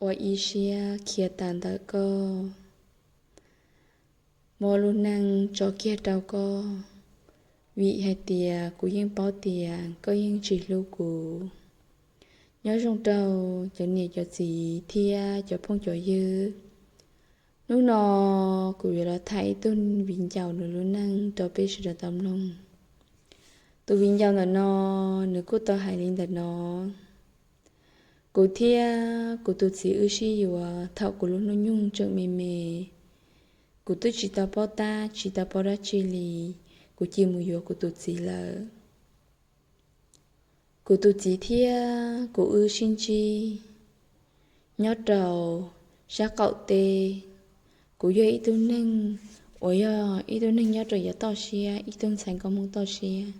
ua ib siab khiav tas ntawm koj, muab lub neej tso kiag rau koj, vim hais tias kuv yeej paub tias koj yeej tsis hlub kuv. Nyob zoo rau cov niam cov txiv thiab cov phooj cov ywg. Hnub no kuv yuav los tham ib tug viv ncaus nws lub neej rau peb sawv daws tau mloog. Tus viv ncaus ntawm no, nws kuj tau hais li ntawm no: Kuv thiab kuv tus txiv wb sib yuav thaum kuv lub hnub nyoog tseem me me. Kuv twb tsis tau paub tab tsis tau paub dab tsi li, kuv cia mus yuav kuv tus txiv lawm. Kuv tus txiv thiab kuv wb sib ntsib nyob rau sab qaum teb. Kuv yog ib tug neeg uas yog ib tug neeg nyob rau yav toj siab, ib tug ntxhais nkauj Hmoob toj siab.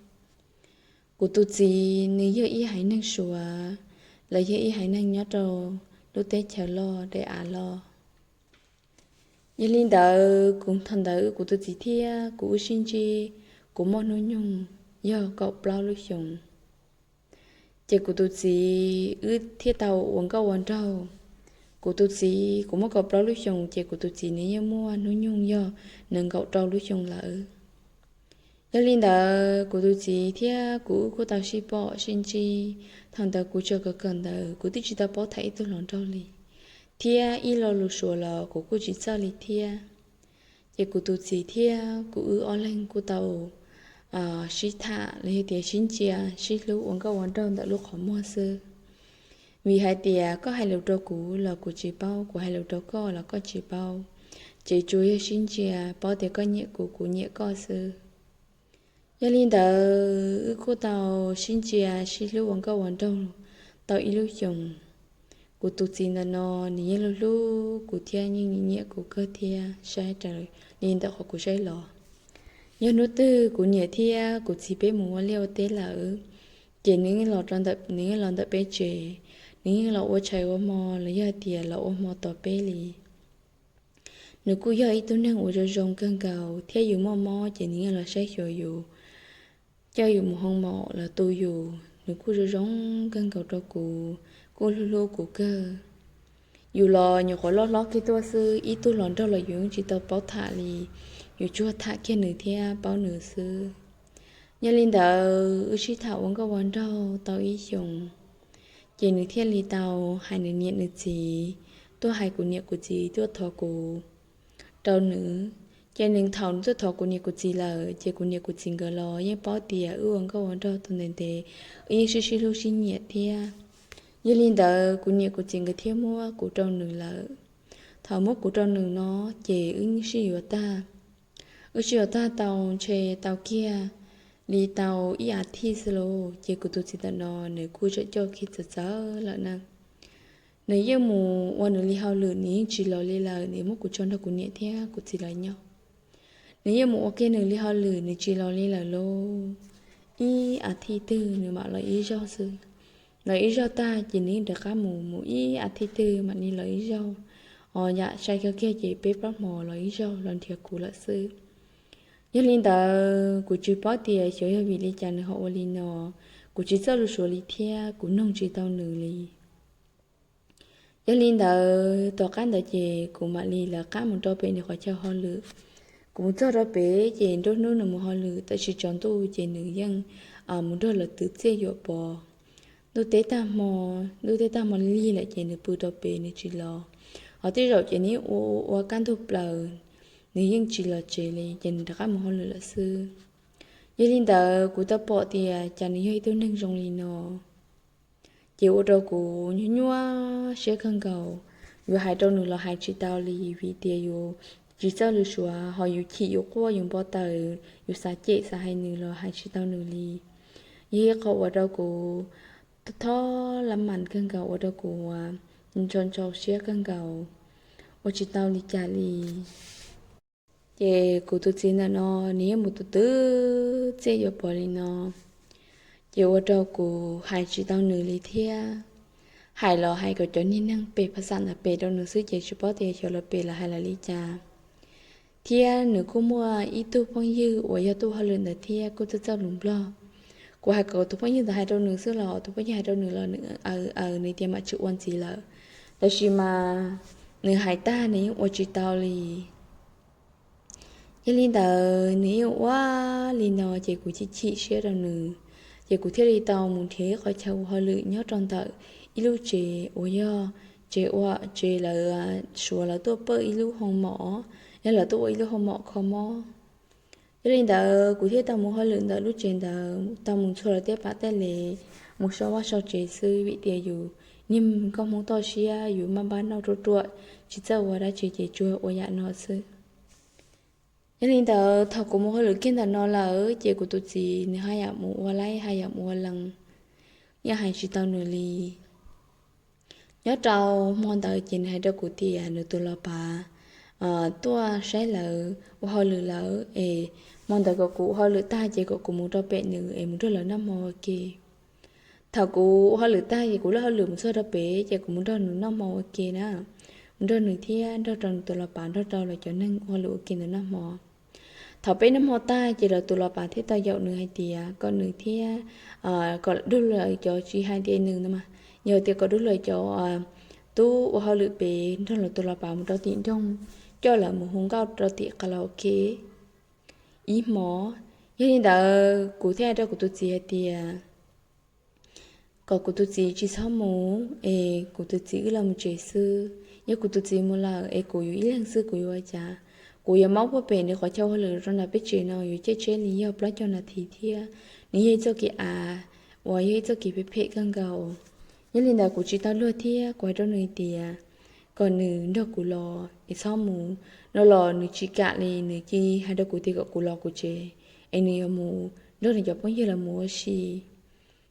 Kuv tus txiv nws yog ib haiv neeg Suav, los yog ib haiv neeg nyob rau lub teb chaws loj daim av loj. Yog li ntawd kuv thaum ntawd kuv tus txiv thiab kuv wb sib ntsib, kuv muaj hnub nyoog yog kaum plaub lub xyoos. Ces kuv tus txiv wb thiaj tau ua nkauj ua nraug. Kuv tus txiv, kuv muaj kaum plaub lub xyoos ces kuv tus txiv nws yeej muaj hnub nyoog yog nees nkaum rau lub xyoos lawm. Yog li ntawd kuv tus txiv thiab kuv wb kuj tau sib pom sib ntsib. Thaum ntawd kuv tseem kawm kawm ntawv, kuv twb tsis tau paub tham ib tug hluas nraug li, thiab ib lo lus Suav los kuv kuj tsis txawj li thiab. Ces kuv tus txiv thiab kuv wb ob leeg kuj tau sib tham los yog tias sib ntsia sib hlub ua nkauj ua nraug ntawm lub qhov muag xwb. Vim hais tias koj hais lus rau kuv los kuv tsis paub, kuv hais lus rau koj los koj tsis paub. Ces tsuas yog sib ntsia paub tias koj nyiam kuv, kuv nyiam koj xwb. Yog li ntawd wb kuj tau sib ntsia sib hlub ua nkauj ua nraug tau ib lub xyoos. Kuv tus txiv ntawm no nws yeej hlub hlub kuv thiab yeej nyiam kuv kawg thiab, saib raws li ntawm qhov kuv saib los. Yog hnub twg kuv niam thiab kuv txiv peb mus ua liaj ua teb lawm, ces nws yeej los rau ntawm, nws yeej los ntawm peb tsev, nws yeej los ua tshais ua hmo los yog tias los ua hmo tos peb li. Nws kuj yog ib tug neeg uas zoo zoo kawg nkaus thiab yus muaj mob ces nws yeej los saib xyuas yus, coj yus mus hoo maum los tu yus. Nws kuj zoo zoo kawg nkaus rau kuv, kuj hlub hlub kuv kawg. Yus los nyuam qhuav loj hlob kiag tuaj xwb, ib tug hluas nraug los yus yeej tsis tau paub tham li, yus tsuas tham kiag nws thiab paub nws xwb. Yog li ntawd wb sib tham ua nkauj ua nraug tau ib xyoos, ces nws thiaj li tau hais nws niam nws txiv tuaj, hais kuv niam kuv txiv tuaj thov kuv rau nws. Ces nws thaum nws tuaj thov kuv niam kuv txiv lawm ces kuv niam kuv txiv nkawd los yeej paub tias wb ua nkauj ua nraug tau ntev ntev, wb yeej sib sib hlub sib nyiam thiab. Yog li ntawd kuv niam kuv txiv nkawd thiaj muab kuv rau nws lawm. Thaum muab kuv rau nws no ces wb sib yuav tag. Wb sib yuav tag tau ntshe tau kiag li tau ib as thiv xwb lauj, ces kuv tus txiv ntawm no nws kuj tseem coj kiag txawv txawv lawm na. Nws yeej mus ua nws li hauj lwm, nws yeej tsis los li lawm, nws muab kuv tso nrog kuv niam thiab kuv txiv lawv nyob. Nws yeej mus ua kiag nws li hauj lwm, nws tsis los li lawm lauj. Ib as thiv twg nws mam los ib zaug xwb. Los ib zaug tag ces nws yeej rov qab mus, mus ib as thiv twg mam li los ib zaug. Os, yam sai kawg kiag ces peb plaub hmo los ib zaug los nrhiav kuv lawm xwb. Yog li ntawd kuv tsis paub tias xyov yog vim li cas nws ho ua li no, kuv tsis txawj lus Suav li thiab kuv noog tsis tau nws li. Yog li ntawd tom qab ntawd ces kuv mam li lawv qab mus rau pem nws qhov chaw hauj lwm. Kuv mus txog rau pem ces nruab hnub nws mus hauj lwm, tab sis tsaus ntuj ces nws yeej mus nrog lawv twv txiaj yuam pov. Ntuj teb tag hmo, ntuj teb tag hmo lig lawm ces nws pw rau pem nws tsis los. Ho tej zaum ces nws ua ua kaj ntug plaws, nws yeej tsis los tsev li ces nws rov qab mus hauj lwm lawm xwb. Yog li ntawd kuv tau pom tias cas nws yog ib tug neeg zoo li no. Ces ua rau kuv nyuaj nyuaj siab kawg nkaus, yuav hais rau nws los hais tsis tau li vim tias yus tsis txawj lus Suav, ho yus chim yus quaj yus npau taws, yus xav cem xav hais nws los hais tsis tau nws li. Yog ib qho ua rau kuv thob lab mas kawg nkaus, ua rau kuv ntshau ntshau siab kawg nkaus, ua tsis tau li cas li. Ces kuv tus txiv ntawm no nws yeej mus twv twv txiaj yuam pov li no, ces ua rau kuv hais tsis tau nws li thiab. Hais los hais kom cov niag neeg pem phas xam ntawd pem rau nws xwb ces tsis paub tias xyov lawv pem lawv hais lawv li cas. Thiab nws kuj muaj ib tug phooj ywg uas yog tuaj hauj lwm ntawd thiab kuj txawj txawj lus Nplog. Kuv hais kom tus phooj ywg ntawd hais rau nws xwb los tus phooj ywg hais rau nws los nws aws aws, nws tias mam tsis ua ntxiv lawm. Tab sis mas nws hais tag nws yeej ua tsis tau li. Yog li ntawd nws yeej ua li no ces kuv chim chim siab rau nws, ces kuv thiaj li tau mus nrhiav ib qhov chaw ua hauj lwm nyob rau ntawm ib lub tsev uas yog tsev ua tsev lawv suav lawv tuaj pawj ib lub hoo mom, yog lawv tuaj ua ib lub hoo mom kho mob. Yog li ntawd kuv thiaj tau mus hauj lwm ntawm lub tsev ntawd, tau mus ntxhua lawv tej pam tej le, mus so vaj so tsev xwb vim tias yus niag nkauj Hmoob toj siab yus maj npab noj ruaj ruaj, tsis txawj ua dab tsi ces tsuas ua yam no xwb. Yog li ntawd thaum kuv mus hauj lwm kiag ntawm no lawm ces kuv tus txiv nws haj yam mus ua laib haj yam mus ua lees, yeej hais tsis tau nws li. Nyob rau hmo ntawd ces nws hais rau kuv tias nws tus los pav tuaj saib lawv ua hauj lwm lawm es hmo ntawd kom kuv ua hauj lwm tag ces kom kuv mus rau pem nws es mus nrog lawv noj hmo ua ke. Thaum kuv ua hauj lwm tag ces kuv laj hauj lwm mus txog rau pem ces kuv mus nrog nws noj hmo ua ke na, mus nrog nws thiab nrog rau nws tus los pav nrog rau lawv cov neeg ua hauj lwm ua ke ntawd noj hmo. Thaum peb noj hmo tag ces lawv tus los pav thiaj tau yaum nws hais tias kom nws thiab kom dub lawm cov tsis hais tias nws no mas, yog tias kom dub lawm cov tub ua hauj lwm pem nrog lawv tus los pav mus rau tim nroog, coj lawv mus hu nkauj rau tim karaoke ib hmo. Yog li ntawd kuv thiaj hais rau kuv tus txiv hais tias kom kuv tus txiv tsis txhob mus es kuv tus txiv wb los mus tsev xwb. Yog kuv tus txiv mus lawm es kuv yus ib leeg xwb kuv yuav ua cas? Kuv yuav maub puag pem nws qhov chaw ua hauj lwm rau nram peb tsev no yuav caij tsheb li yog plaub caug nas this thiab. Nws yog ib txoj kev av uas yog ib txoj kev phem phem kawg nkaus. Yog li ntawd kuv tsis tau luag thiab kuv hais rau nws tias kom nws nrog kuv los es txhob mus no los nws tsis kam li, nws cia li hais rau kuv tias kom kuv los kuv tsev es nws yuav mus nrog nws cov phooj ywg lawv mus ua si.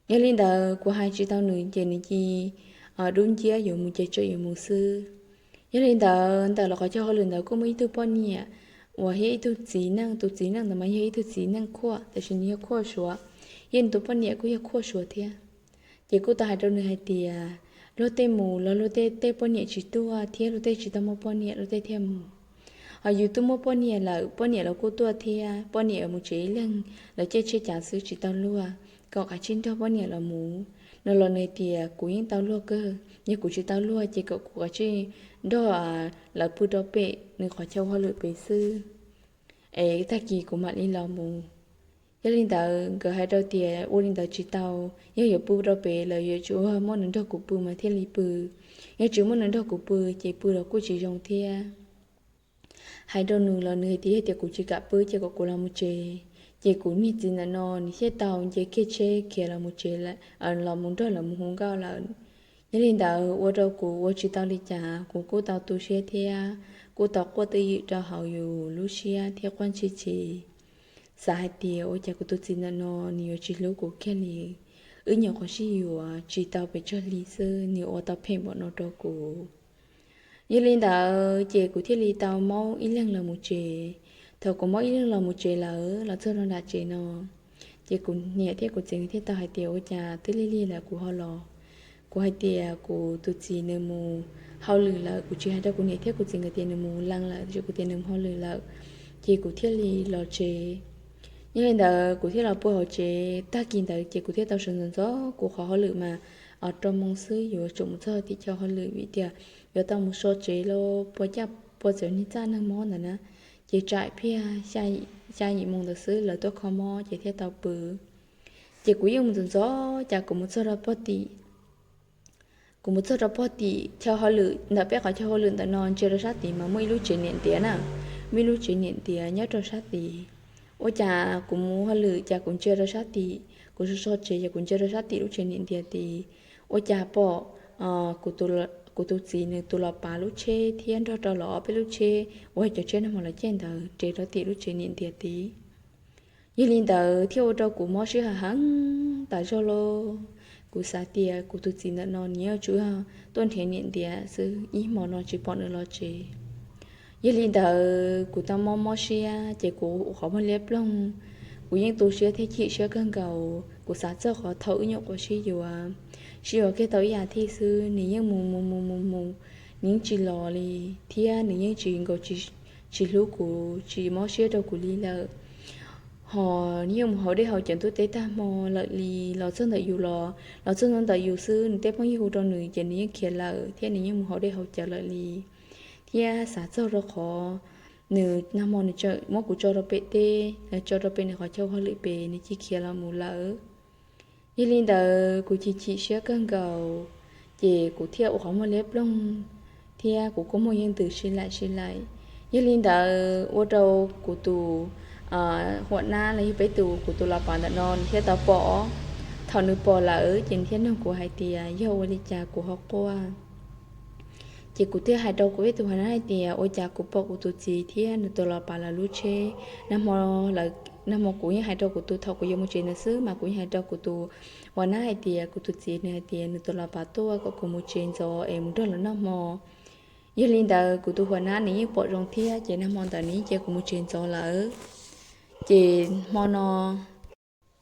Yog li ntawd kuv hais tsis tau nws ces nws cia li dub nciab yuav mus ces tseem yuav mus xwb. Yog li ntawd ntawm lawv qhov chaw hauj lwm ntawd kuj muaj ib tug poj niam uas yog ib tug txiv neej, tus txiv neej ntawd mas yog ib tug txiv neej Khuaj tab sis nws yog Khuaj Suav, yog nws tus poj niam kuj yog Khuaj Suav thiab. Ces kuj tau hais rau nws hais tias luag tej mus los luag tej tej poj niam tsis tuaj thiab luag tej tsis tau muaj poj niam luag tej thiaj mus. Ho yus twb muaj poj niam lawm, poj niam los kuj tuaj thiab, poj niam mus tsev ib leeg, lawv caij tsheb cav xwb tsis tau luag, kom kav tsij nrog poj niam los mus no los nws tias kuv yeej tau luag kawg, yog kuv tsis tau luag ces kom kuv kav tsij nrog lawv pw rau pem nws qhov chaw ua hauj lwm pem xwb es tag kis kuv mam li los mus. Yog li ntawd nkawd hais rau tias ua li ntawd tsis tau, yog yuav pw rau pem lawm yuav tsum muaj nws nrog kuv pw mas thiaj li pw, yog tsis muaj nws nrog kuv pw ces pw los kuj tsis zoo thiab. Hais rau nws los nws hais tias yog tias kuv tsis kam pw ces kom kuv los mus tsev. Ces kuv niag txiv ntawm no nws thiaj tau nce kiag tsheb khiav los mus tsev, los mus nrog lawv mus hu nkauj lawm. Yog li ntawd ua rau kuv ua tsis tau li cas, kuv kuj tau tu siab thiab kuj tau quaj twj ywm rau hauv yus lub siab thiab quaj ntshis chis, xav hais tias ua cas kuv tus txiv ntawm no nws yuav tsis hlub kuv kiag li. Wb nyuam qhuav sib yuav tsis tau pes tsawg hli xwb nws ua tau phem npaum no rau kuv. Yog li ntawd ces kuv thiaj li tau maub ib leeg los mus tsev. Thaum kuv maub ib leeg los mus tsev lawm los txog rau nram tsev no, ces kuv niam thiab kuv txiv thiaj tau hais tias ua cas twb lig lig lawm kuv ho los. Kuv hais tias kuv tus txiv nws mus hauj lwm lawm, kuv tsis hais rau kuv niam thiab kuv txiv nkawd tias nws mus lees lawm, tab sis kuv tias nws mus hauj lwm lawm, ces kuv thiaj li los tsev. Yog li ntawd kuv thiaj los pw hauv tsev, tag kis ntawd ces kuv thiaj tau sawv ntxov ntxov kuv qhov hauj lwm mas rau moo xwb yuav tsum mus txog tim chaw hauj lwm vim tias yuav tau mus so tsev los puas caj puas txawv niag txaj neeg mob ntawd na, ces tsam phiaj xya yim moo ntawd xwb lawv tuaj kho mob ces thiaj tau pw. Ces kuv yeej mus ntxov ntxov cas kuv mus txog rau pog tim, kuv mus txog rau pog tim chaw hauj lwm ntawm peb qhov chaw hauj lwm ntawm no ntsia rau sab tid mas muaj ib lub tsev niam ntiav na, muaj ib lub tsev niam ntiav nyob rau sab tid. Ua cas kuv mus hauj lwm cas kuv ntsia rau sab tid, kuv so so tsev ces kuv ntsia rau sab tim lub tsev niam ntiav tid, ua cas pom kuv tus txiv nws tus los pav lub tsheb thiab nrog rau lawv ob peb lub tsheb uas cov tsheb nag hmo lawv caij ntawd res rau tim lub tsev niam ntiav tid. Yog li ntawd thiaj ua rau kuv mob siab heev heev tas zog lauj. Kuv xav tias kuv tus txiv ntawm no nws yuav tsum yog tuaj nrhiav niam ntiav xwb, ib hmo no tsis pom nws los tsev. Yog li ntawd kuv tau mob mob siab ces kuv ua qhov muag liab ploog. Kuv yeej tu siab thiab chim siab kawg nkaus, kuv xav txog qhov thaum wb nyuam qhuav sib yuav, sib yuav kiag tau ib as thiv xwb nws yeej mus mus mus mus mus, nws yeej tsis los li, thiab nws yeej tsis nkaus, tsis hlub kuv, tsis mob siab rau kuv li lawm. Hos nws yeej mus haus dej haus cawv ntuj teb tag hmo lawm li, los txog ntawm yus los los txog ntawm yus xwb, nws tej phooj ywg hu rau nws ces nws yeej khiav lawm thiab nws yeej mus haus dej haus cawv lawm li. Thiab xav txog rau qhov nws nag hmo nws tseem muab kuv tso rau pem teb, tso rau pem nws qhov chaw ua hauj lwm pem, nws cia khiav los mus lawm. Yog li ntawd kuv chim chim siab kawg nkaus, ces kuv thiaj ua qhov muag liab ploog, thiab kuv kuj muaj yeej ntws si laim si laim. Yog li ntawd ua rau kuv tus huam nab los yog peb tus, kuv tus los pav ntawm no nws thiaj tau pom. Thaum nws pom lawm ces nws thiaj nug kuv hais tias yog ua li cas kuv ho quaj. Ces kuv thiaj hais rau kuv peb tus huam nab hais tias ua cas kuv pom kuv tus txiv thiab nws tus los pav lawv lub tsheb. Nag hmo kuv yeej hais rau kuv tus, thaum kuv yuav mus tsev ntawd xwb mas kuv yeej hais rau kuv tus huam nab hais tias kuv tus txiv nws hais tias nws tus los pav tuaj kom kuv mus tsev ntxov es mus nrog lawv noj hmo. Yog li ntawd kuv tus huam nab nws yeej pom zoo thiab, ces nag hmo ntawd nws yeej cia kuv mus tsev ntxov lawm. Ces hmo no,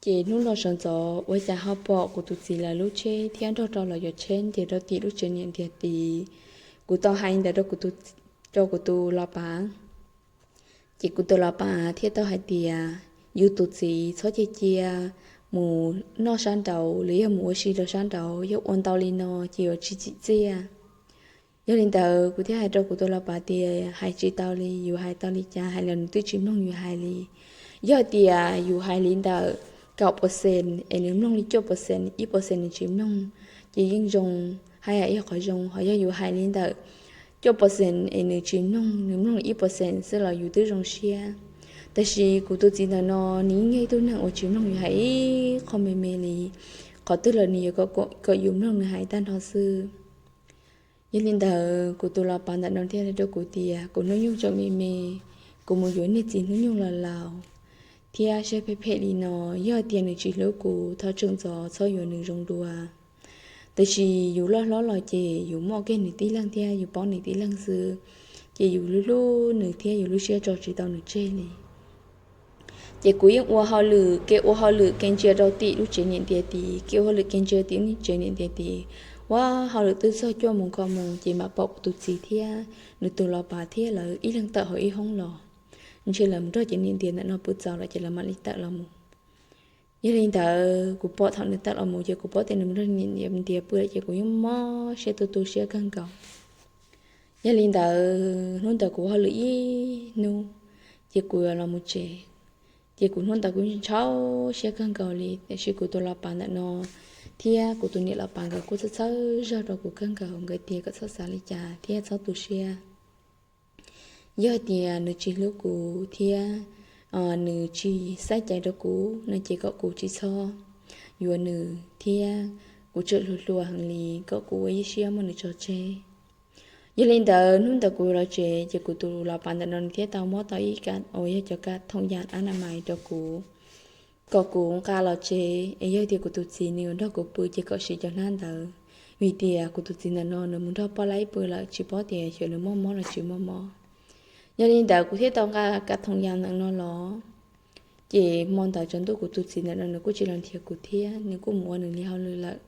ces hnub no sawv ntxov ua cas ho pom kuv tus txiv lawv lub tsheb thiab nrog rau lawv cov tsheb nce rau tim lub tsev niam ntiag tid. Kuv tau hais ntawd rau kuv tus los pav, ces kuv tus los pav thiaj tau hais tias yus tus txiv txhob cia cia mus noj sab nraud los yog mus ua si rau sab nraud, yog ua ntau li no ces yuav tsis tsim txiaj. Yog li ntawd kuv thiaj hais rau kuv tus los pav tias hais tsis tau li, yus hais tau li cas hais los nws twb tsis mloog yus hais li. Yog tias yus hais li ntawm kaum percent es nws mloog li cuaj percent, ib percent nws tsis mloog, ces yeej zoo, haj yam yog qhov zoo. Ho yog yus hais li ntawm cuaj percent es nws tsis mloog, nws mloog li ib percent xwb los yus twb zoo siab. Tab sis kuv tus txiv ntawm no nws yeej yog ib tug neeg uas tsis mloog yus hais ib qho me me li, qhov twg los nws yuav kom yus mloog nws hais tag nrho xwb. Yog li ntawd kuv tus los pav ntawm no thiaj hais rau kuv tias kuv hnub nyoog tseem me me, kuv mus yuav niag txiv hnub nyoog los laus thiab siab phem phem li no, yog tias nws tsis hlub kuv thov tseem ntxov txhob yuav nws zoo dua. Tab sis yus loj hlob los ces yus muaj kiag nws tib leeg thiab yus paub nws tib leeg xwb, ces yus hlub hlub nws thiab yus lub siab tso tsis tau nws tseg li. Ces kuv yeej ua hauj lwm, kev ua hauj lwm kev ntsia rau tim lub tsev niam ntiag tid, kev ua hauj lwm kev ntsia tim lub tsev niam ntiag tid. Ua hauj lwm twb txog cuaj moos ko moos ces mam pom kuv tus txiv thiab nws tus los pav thiab lawv ib leeg tawm hauv ib hoob los. Ntshe lawv mus nrog cov niam ntiag ntawm no pw txaus lawm ces lawv mam li tawm los mus. Yog li ntawd kuv pom thaum nws tawm los mus ces kuv paub tias nws mus nrog niam ntiag pw lawm ces kuv yeej mob siab tu tu siab kawg nkaus. Yog li ntawd hnub ntawd kuv ua hauj lwm ib hnub, ces kuv yuav los mus tsev. Ces kuv hnub ntawd kuv ntshau siab kawg nkaus li, tiam sis kuv tus los pav ntawm no thiab kuv tus niam los pav nkawd kuj txhawj txhawj zog rau kuv kawg nkaus, nkawd tias kom txhob xav li cas thiab txhob tu siab. Yog tias nws tsis hlub kuv thiab nws tsis xav cai rau kuv no ces kom kuv tsis txhob yuav nws thiab kuv tseem hluas hluas heev li, kom kuv ua ib siab muab nws tso tseg. Yog li ntawd hnub ntawd kuv los tsev ces kuv tus los pav ntawm no nws thiaj tau muab tau ib ka uas yog cov ka thoom yas a na mais rau kuv, kom kuv nqa los tsev es yog tias kuv tus txiv nws yuav nrog kuv pw ces kom siv cov hnab ntawd, vim tias kuv tus txiv ntawm no nws mus nrog poj laib pw lawm tsis paub tias xyov nws muaj mob los tsis muaj mob. Yog li ntawd kuv thiaj tau nqa ka thoom yas ntawm no los, ces hmo ntawd tsaus ntuj kuv tus txiv ntawm no nws kuj tsis los nrhiav kuv thiab, nws kuj mus ua nws li hauj lwm lawm.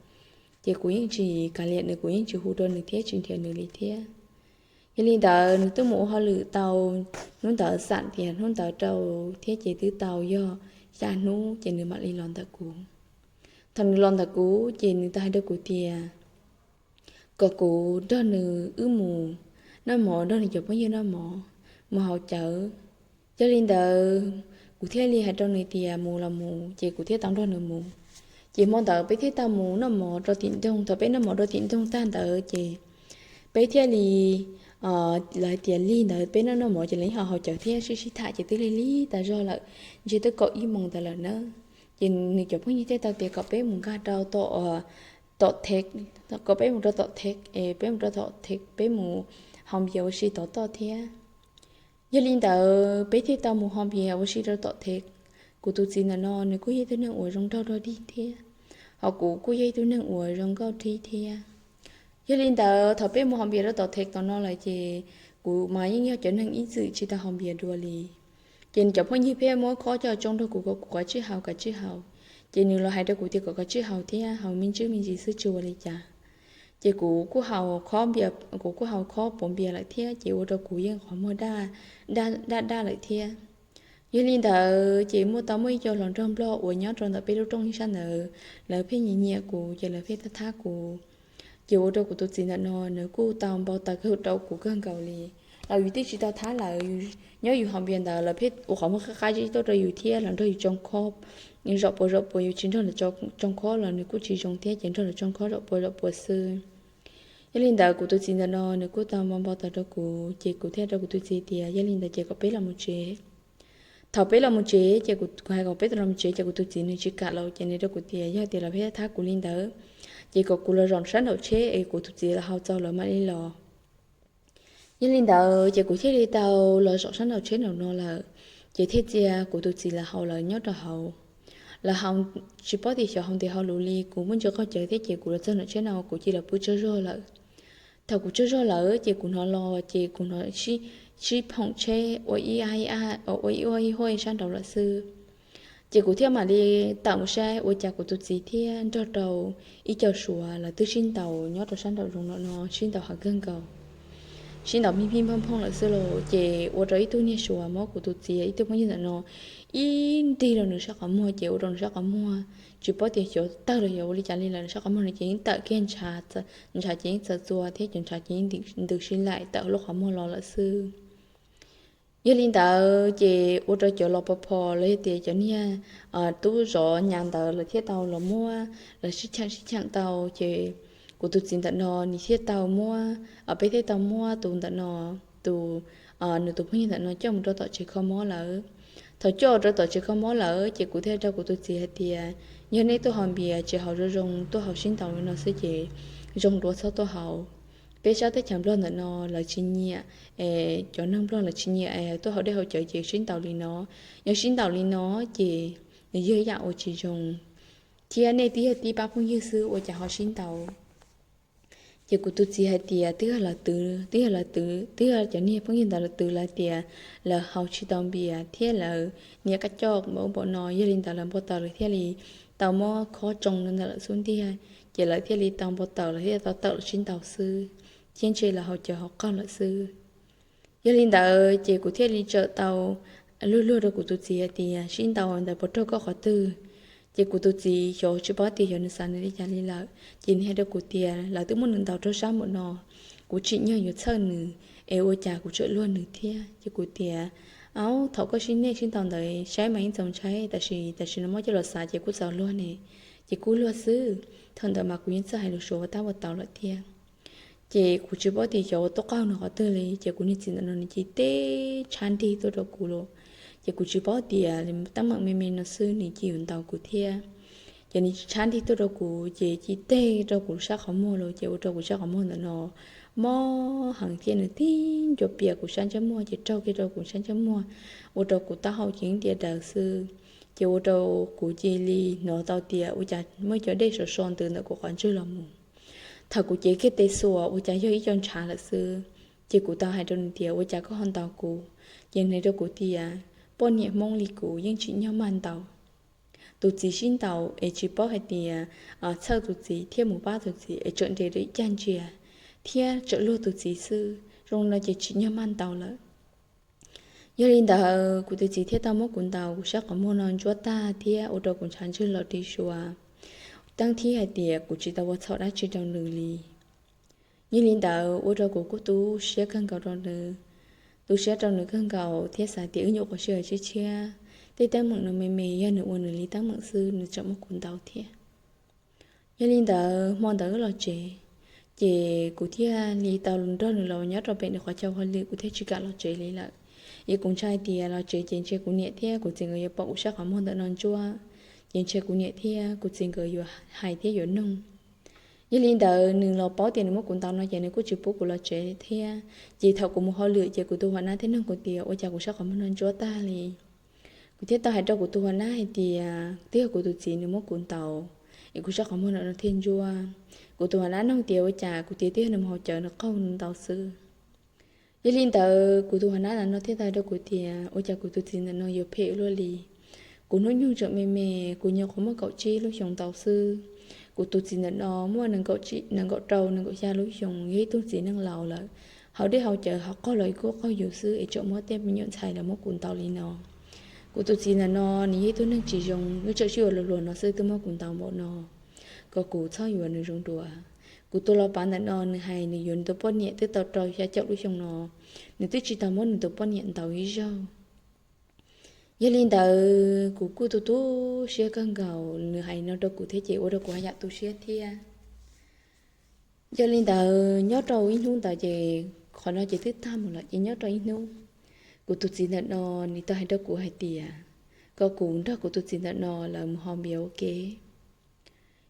Ces kuv yeej tsis kav liam nws, kuv yeej tsis hu rau nws thiab tsis nrhiav nws li thiab. Yog li ntawd nws twb mus ua hauj lwm tau, hnub ntawd xam tias hnub ntawd rau thiab ces twb tau yog xya hnub ces nws mam li los ntawm kuv. Thaum nws los ntawm kuv ces nws tau hais rau kuv tias kom kuv nrog nws wb mus noj mov, nrog nws cov phooj ywg noj mov, mus haus cawv. Yog li ntawd kuv thiaj li hais rau nws tias mus los mus, ces kuv thiaj tau nrog nws mus. Ces hmo ntawd peb thiaj tau mus noj mov rau tim nroog. Thaum peb noj mov rau tim nroog tag ntawd ces peb thiaj li, lawv tias lig ntawd peb noj noj mov ces lawv yeej ho haus cawv thiab sib sib tham ces twb lig lig tas zog lawm, ntshe twb kaum ib moos ntawd lawm na. Ces nws cov phooj ywg thiaj tau tias kom peb mus nkag rau tom, tom thej, kom peb mus rau tom thej es peb mus rau tom thej peb mus haus npias ua si tod toj thiab. Yog li ntawd peb thiaj tau mus haus npias ua si rau tom thej. Kuv tus txiv ntawm no nws kuj yog ib tug neeg uas zoo nraug dog dig thiab, ho kuv kuj yog ib tug neeg uas zoo nkauj dib thiab. Yog li ntawd thaum peb mus haus npias rau tom thej tom no lawm ces kuv mas yeej yog cov neeg ib txwm tsis tau haus npias dua li. Ces nws cov phooj ywg pheej muab khob coj tsoo nrog kuv kom kuv kav tsij haus kav tsij haus. Ces nws los hais rau kuv tias kom kav tsij haus thiab haus me ntsis me ntsis xwb tsis ua li cas. Ces kuv kuj haus khob npias, kuv kuj haus khob puav npias lawm thiab ces ua rau kuv yeej qhov muag daj daj daj lawm thiab. Yog li ntawd ces muaj tau muaj ib co hluas nraug nplog uas nyob rau ntawm peb lub rooj ib sab ntawd, lawv pheej nyiam nyiam kuv ces lawv pheej thab thab kuv. Ces ua rau kuv tus txiv ntawm no nws kuj tau npau taws kawg rau kuv kawg nkaus li. Los yus twb tsis tau thab lawv, nyob yus hauv npias ntawd lawv pheej ua qhov muag qab qab zib tuaj rau yus thiab los nrog yus tsoo khob, zaum puas zaum puas yus tsis nrog lawv tsoo khob los nws kuj tsis zoo thiab ces nrog lawv tsoo khob zaum puas zaum puas xwb. Yog li ntawd kuv tus txiv ntawm no nws kuj tau npau npau taws rau kuv ces kuv thiaj rau kuv tus txiv tias yog li ntawd ces kom peb los mus tsev. Thaum peb los mus tsev ces kuv hais kom peb los mus tsev ces kuv tus txiv nws tsis kam los ces nws rau kuv tias yog tias lawv pheej thab kuv li ntawd ces kom kuv los zaum sab nraum tsheb es kuv tus txiv los hau txaus lawv mam li los. Yog li ntawd ces kuv thiaj li tau los zaum sab nraum tsheb nraum no lawm, ces thiaj txia kuv tus txiv lawv hau lawv nyob rau hauv. Lawv hau tsis paub tias xyov hau ntev hau luv li, kuv muaj ntsis qaug cawv thiab ces kuv los txog nraum tsheb no kuv cia li pw tsaug zog lawm. Thaum kuv tsaug zog lawm ces kuv hnov los ces kuv hnov sib phoom tsheb ua ib ua ib ua ib ua ib huaj sab nraud lawm xwb. Ces kuv thiaj mam li tawm mus saib ua cas kuv tus txiv thiab nrog rau ib co suav lawv twb sib ntaus nyob rau sab nraum zoov no no sib ntaus heev kawg nkaus, sib ntaus mij mij nphooj nphooj lawm xwb los ces ua rau ib tug niag suav muab kuv tus txiv ib tug phooj ywg ntawm no ib nrig rau nws sab qhov muag ces ua rau nws sab qhov muag tsis paub tias xyov tawg los xyov ua li cas li lawm, nws sab qhov muag no ces yeej tawm kiag ntshav, ntshav ces yeej txawm txua thiab cov ntshav ces yeej ntws sib laim tawm lub qhov muag los lawm xwb. Yog li ntawd ces ua rau cov los pov pho los yog tias cov niag tub zov nyas ntawd lawv thiaj tau los muab lawv sib cheem sib cheem tau ces kuv tus txiv ntawm no nws thiaj tau muab, peb thiaj tau muab tus ntawm no, tus, nws tus phooj ywg ntawm no coj mus rau tom tsev kho mob lawm. Thaum coj rau tom tsev kho mob lawm ces kuv thiaj rau kuv tus txiv hais tias yog nej tuaj haus npias tsis haus zoo zoo, tuaj haus sib ntaus li no xwb ces zoo dua txhob tuaj haus. Peb sab teb chaws nplog ntawm no lawv tsis nyiam, cov neeg nplog lawv tsis nyiam tuaj haus dej haus cawv ces sib ntaus li no. Yog sib ntaus li no ces nws yog ib yam uas tsis zoo, thiab nej twb yog tib pab phooj ywg xwb ua cas ho sib ntaus. Ces kuv tus txiv hais tias twb yog lawv twv, twb yog lawv twv, twb yog cov niag phooj ywg ntawd lawv twv lawv tias lawv haus tsis tau npias thiab lawv niam kab coj npaum ub npaum no, yog li ntawd lawv npau taws lawv thiaj li tau muab khob tsoo ntawd lawm xub ntiag, ces lawv thiaj li tau npau taws lawv thiaj tau tawm los sib ntaus xwb, thiab ntshe lawv haus cawv haus qaug lawm xwb. Yog li ntawd ces kuv thiaj li tsawm tau luag luag rau kuv tus txiv hais tias sib ntaus ntawd puas raug koj qhov twg. Ces kuv tus txiv xyov tsis paub tias xyov nws xav nws li cas li lawm ces nws hais rau kuv tias lawv twb muab nws ntaus raug sab npaum no, kuv tsim nyog yuav txhawj nws, es ua cas kuv tseem luag nws thiab. Ces kuv tias, aub, thaum koj sib ntaus sib ntaus ntawd saib mas yeej txaus ntshai, tab sis tam sim no muab coj los xav ces kuj txaus luag ne, ces kuj luag xwb. Thaum ntawd mas kuv yeej txawj hais lus Suav ua tab ua tau lawm thiab. Ces kuv tsis paub tias xyov ua tuaj qaug nws qhov twg li, ces kuv niag txiv ntawm no nws cia li tshab nrig tuaj rau kuv los, ces kuv tsis paub tias teeb meem me me no xwb nws cia li yuav ntaus kuv thiab. Ces nws tshab nrig tuaj rau kuv ces cia li teg rau kuv sab qhov muag los, ces ua rau kuv sab qhov muag ntawm no mob heev thiab nws tib ncua pias kuv sab ntsej muag ces raug kiag rau kuv sab ntsej muag, ua rau kuv taub hau ces yeej ntiav daws xwb. Ces ua rau kuv cia li hnov tau tias ua cas muaj cov dej sov so ntws ntawm kuv qhov ntswg los mus. Thaum kuv cev kiag tes xuas ua cas yog ib co ntshav lawm xwb. Ces kuv tau hais rau nws tias ua cas koj ho ntaus kuv? Ces nws hais rau kuv tias poj niam Hmoob li kuv yeej tsim nyog mag ntaus. Tus txiv sib ntaus es tsis paub hais tias txhawj tus txiv thiab mus pab tus txiv es tsawm nres rau ib cag ntsia thiab tsawm luag tus txiv xwb, zoo no ces tsim nyog mag ntaus lawm. Yog li ntawd kuv tus txiv thiaj tau muab kuv ntaus kuv sab qhov muag no ntsuab tag thiab ua rau kuv ntshav ntswg los ri sua, teeb thiab hais tias kuv tsis tau ua txhaum dab tsi rau nws li. Yog li ntawd ua rau kuv kuj tu siab kawg nkaus rau nws, tu siab rau nws kawg nkaus thiab xav tias wb nyuam qhuav sib hawm tshiab tshiab, tej teeb meem no me me yog nws ua nws li teeb meem xwb nws tseem muab kuv ntaus thiab. Yog li ntawd hmo ntawd wb los tsev, ces kuv thiaj li tau nrog nws los nyob rau pem nws qhov chaw hauj lwm, kuv thiaj tsis kam los tsev li lawm. Ces kuv ntshai tias los tsev ces ntshe kuv niam thiab kuv txiv nkawd yuav pom kuv sab qhov muag ntawm no ntsuab, ces ntshe kuv niam thiab kuv txiv nkawd yuav hais thiab yuav noog. Yog li ntawd nws los paub tias nws muab kuv ntaus no ces nws kuj tsis pub kuv los tsev thiab. Ces thaum kuv mus hauj lwm ces kuv tus hua nab thiaj noog kuv tias ua cas kuv sab qhov muag no ntsuab tag li. Kuv thiaj tau hais rau kuv tus hua nab hais tias twb yog kuv tus txiv nws muab kuv ntaus es kuv sab qhov muag no thiaj ntsuab. Kuv tus hua nab noog tias ua cas, kuv tias twb yog nws mus haus cawv nws qaug nws ntaus xwb. Yog li ntawd kuv tus hua nab ntawm no thiaj tau hais rau kuv tias ua cas kuv tus txiv ntawm no yuav phem luaj li. Kuv hnub nyoog tseem me me, kuv nyuam qhuav muaj kaum tsib lub xyoos ntau xwb. Kuv tus txiv ntawm no muaj nees nkaum rau nees nkaum xya lub xyoos, yog ib tug txiv neej laus lawm. Haus dej haus cawv haus qaug los kuj qaug yus xwb es tseem muab tej me nyuam ntxhais los muab kuv ntaus li no. Kuv tus txiv ntawm no nws yog ib tug neeg tsis zoo, lub txoj sij hawm luag hluas no xwb twb muab kuv ntaus npaum no, kom kuv txhob yuav nws zoo dua. Kuv tus los pav ntawm no nws hais nws yuav nws tus poj niam twb tau rau xya caum lub xyoo no, nws twb tsis tau muab nws tus poj niam ntaus ib zaug. Yog li ntawd kuv kuj tu tu siab kawg nkaus, nws hais no rau kuv thiab ces ua rau kuv haj yam tu siab thiab. Yog li ntawd nyob rau ib hnub ntawd ces qhov no ces twb tag mus lawm ces nyob rau ib hnub, kuv tus txiv ntawm no nws tau hais rau kuv hais tias kom kuv nrog kuv tus txiv ntawm no lawv mus haus npias ua ke.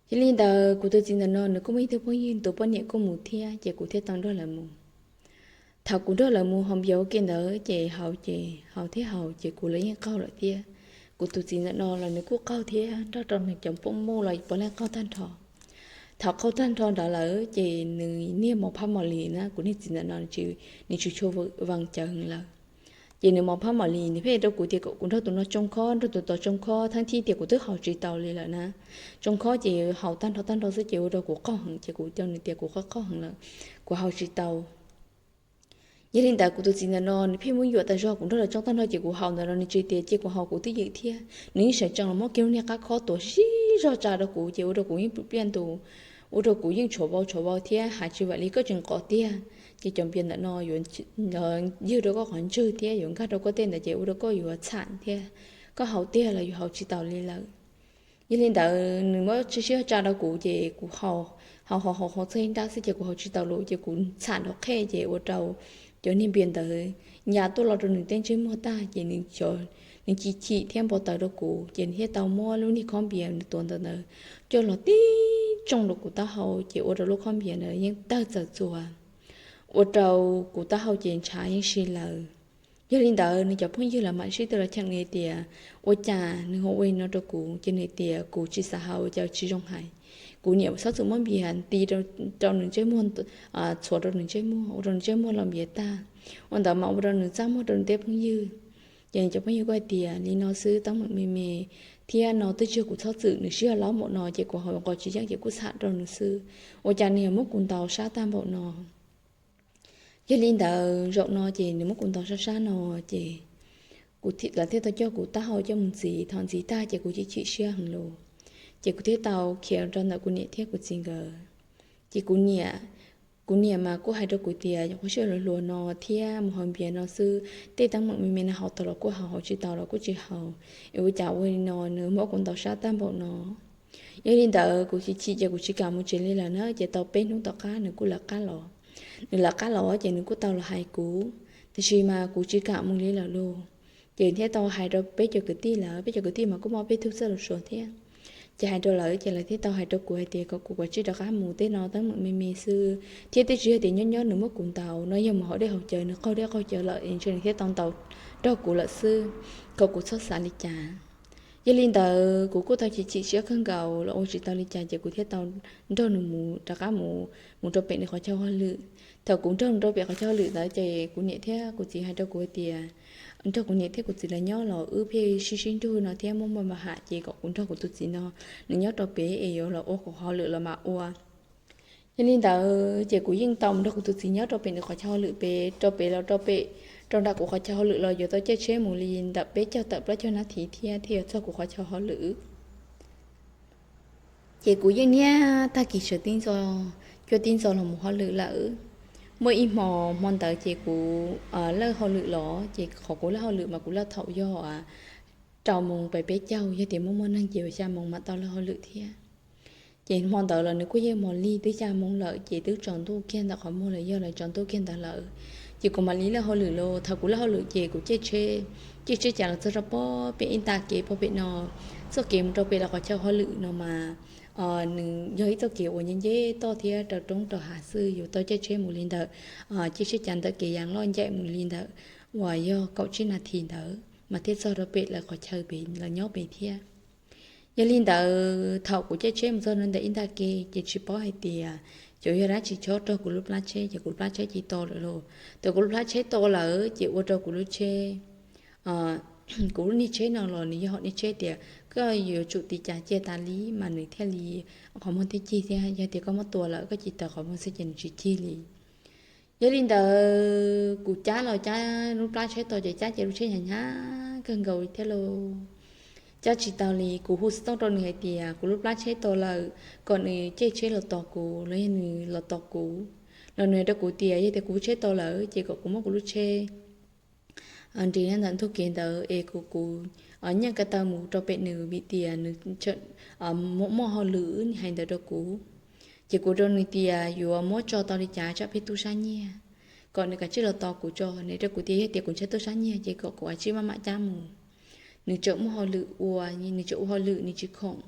Yog li ntawd kuv tus txiv ntawm no nws kuj muaj ib tug phooj ywg tus poj niam kuj mus thiab ces kuv thiaj tau nrog lawv mus. Thaum kuv nrog lawv mus haus npias ua ke ntawd ces haus ces haus thiab haus ces kuv los yeej qaug lawm thiab. Kuv tus txiv ntawm no los nws kuj qaug thiab, nrog rau nws cov phooj ywg los puav leej qaug tag nrho. Thaum qaug tag nrho ntawd lawm ces nws niag mos phab mos lis na, kuv niag txiv ntawm no nws tsis tshua vees cawv lawm. Ces nws mos phab mos lis nws pheej rau kuv tias kom kuv nrog tus no tsoo khob, nrog tus tod tsoo khob, tab sis tias kuv twb haus tsis tau li lawm na. Tsoo khob ces haus tag nrho tag nrho xwb ces ua rau kuv qaug heev ces kuv cau nws tias kuv qaug qaug heev lawm, kuv haus tsis tau. Yog li ntawd kuv tus txiv ntawm no nws pheej muab yuam tas zog, kuv nrog lawv tsoo tag nrho ces kuv haus ntawm no nws tsis tias cia kuv haus, kuv twb ywm thiab. Nws yeej sawv tsees los muab kiag lub niag qab khob tuav zig zog tsa rau kuv ces ua rau kuv yeej pw pliaj ntus, ua rau kuv yeej tshuav vau tshuav vau thiab hais tsis vam li koj tseem qos tiag. Ces cov npias ntawm no yuav ywg rau koj qhov ntswg thiab yuav nkag rau koj tej ntawd ces ua rau koj yuav txham thiab, koj haus tiag los yuav haus tsis taus li lawm. Yog li ntawd nws muab tsis siab tsa rau kuv ces kuv haus haus haus haus txog ib nrab xwb ces kuv haus tsis taus lawm ces kuv txham nrov qhej ces ua rau cov niag npias ntawd ya tuaj los rau nws tej ntsej muag tag ces nws chim chim thiab npau taws rau kuv ces nws thiaj tau muab lub niag khob npias nws tuav ntawm ntawd coj los tib tsoo rau kuv taub hau ces ua rau lub khob npias ntawd yeej tawg txawm txuas, ua rau kuv taub hau ces ntshav yeej si lawm. Yog li ntawd nws cov phooj ywg los mam sib tw los cheem nws tias ua cas nws ho ua li no rau kuv, ces nws tias kuv tsis xav haus, ua cas tsis zoo hais. Kuv niam txhob txwm muab npias nti rau nws ntsej muag, txhuav rau nws ntsej muag ua rau nws ntsej muag los npias tag, ua ntawd mas ua rau nws txaj muag rau nws tej phooj ywg. Ces nws cov phooj ywg kuj hais tias li no xwb teeb meem me me thiab no twb tsis yog kuv txhob txwm, nws sib ho laub npaum no ces kuv haus nqos tsis yeej ces kuj txham rau nws xwb, ua cas nws yuav muab kuv ntaus sab tag npaum no. Yog li ntawd zaum no ces nws muab kuv ntaus sab sab no ces kuv thiaj, lawv thiaj tau coj kuv taub hau coj mus ntxiv, thaum ntxiv tag ces kuv chim chim siab heev lawm. Ces kuv thiaj tau khiav rau ntawm kuv niam thiab kuv txiv nkawd. Ces kuv niam, kuv niam mas kuj hais rau kuv tias nyuam qhuav sij hawm hluas hluas no thiab mus haus npias no xwb, tej teeb meem me me no haus tau los kuj haus, haus tsis tau los kuj tsis haus, es ua cas ua li no nws muab kuv ntaus sab tag npaum no. Yog li ntawd kuv chim chim ces kuv tsis kam mus tsev li lawm na, ces tau peb hnub tom qab nws kuj lawv qab los. Nws lawv qab los ces nws kuj tau los hais kuv, tiam sis mas kuv tsis kam mus li lawm lauj. Ces thiaj tau hais rau peb cov kwv tij lawm, peb cov kwv tij mas kuj muaj peb tug txawj lus Suav thiab. Ces hais rau lawv ces lawv thiaj tau hais rau kuv hais tias kom kuv kav tsij rov qab mus, tej no teeb meem me me xwb, thiab twb tsis yog tias nyob nyob nws muab kuv ntaus no, yog mus haus dej haus cawv nws qaug dej qaug cawv lawm es ntshe nws thiaj tau ntaus nrog kuv lawm xwb, kom kuv txhob xav li cas. Yog li ntawd kuv kuj tau chim chim siab kawg nkaus los ua tsis tau li cas ces kuv thiaj tau nrog nws mus rov qab mus, mus rau pem nws qhov chaw hauj lwm. Thaum kuv nrog mus rau pem qhov chaw hauj lwm ntawd ces kuv niam thiab kuv txiv hais rau kuv hais tias nrog kuv niam thiab kuv txiv lawv nyob los wb pheej sib sib nrug no thiab muaj muaj ma ham ces kom kuv nrog kuv tus txiv no nws nyob rau pem es yuav los ua kuv qhov hauj lwm los mam ua. Yog li ntawd ces kuv yeej tau mus nrog kuv tus txiv nyob rau pem nws qhov chaw hauj lwm pem, rau pem los rau pem, rau nram kuv qhov chaw hauj lwm los yuav tau caij tsheb mus li ntawm peb caug tawm plaub caug nab thiv thiab thiaj yuav txog kuv qhov chaw hauj lwm. Ces kuv yeej niaj tag kis sawv tib ntxo, cuaj tib ntxo los mus hauj lwm lawm. Muaj ib hmo, hmo ntawd ces kuv lawj hauj lwm los, ces qhov kuv lawj hauj lwm mas kuv lawj thaum yog rau moos pem peb caug, yog tias muaj muaj neeg ces xya moos mam tau lawj hauj lwm thiab. Ces hmo ntawd los nws kuj yeej hmo lig twb xya moos lawm ces twb tsaus ntuj kiag ntawm qhov muag lawm, yog lawv tsaus ntuj kiag ntawd lawm. Ces kuv mam li lawj hauj lwm los, thaum kuv lawj hauj lwm ces kuv caij tsheb, caij tsheb cas los txog rau pob pem ib nta kev pob pem no, txoj kev mus rau pem lawv qhov chaw hauj lwm no mas nws yog ib txoj kev uas nce nce toj thiab rau roob rau hav xwb, yuav tau caij tsheb mus li ntawm, caij tsheb cas ntawm kev yas loj ncaim mus li ntawm uas yog kaum tsib nas this ntawd mas thiaj txog rau pem lawv qhov chaw pem lawv nyob pem thiab. Yog li ntawd thaum kuv caij tsheb mus txog ntawm ib nta kev ces tsis paub hais tias cov yog dab tsi chob rau kuv lub plab tsheb, ces kuv plab tsheb cia li to lawm lauj. Thaum kuv lub plab tsheb to lawm ces ua rau kuv lub tsheb, kuv lub niag tsheb no los nws yog hom niag tsheb tias koj yuav tsum tiv cas cia tas li mas nws thiaj li qhov muag thiaj cig thiab, yog tias koj muab tua lawm koj cia li taws qhov muag xwb ces nws tsis cig li. Yog li ntawd kuv cab los cab lub plab tsheb to ces cab cia lub tsheb hnyav hnyav kawg nkaus thiab lauj. Cab tsis tau li, kuv hu xov tooj rau nws hais tias kuv lub plab tsheb to lawm, kom nws caij tsheb los tos kuv los yog nws los tos kuv. Los nws hais rau kuv tias yog tias kuv lub tsheb to lawm ces kom kuv muab kuv lub tsheb nres ntawm ntug kev ntawd es kom kuv nyiaj ko taw mus rau pem nws vim tias nws muaj hauj lwm, nws hais ntawd rau kuv. Ces kuv rau nws tias yuav muab tso tau li cas tsam pheej tu sab nyiag, kom nws kav tsij los tos kuv tso. Nws rau kuv tias yog tias kuv ntshai tu sab nyiag ces kom kuv kav tsij maj mam cab mus. Nws tseem muaj hauj lwm ua, nws tseem ua hauj lwm, nws tsis khoom.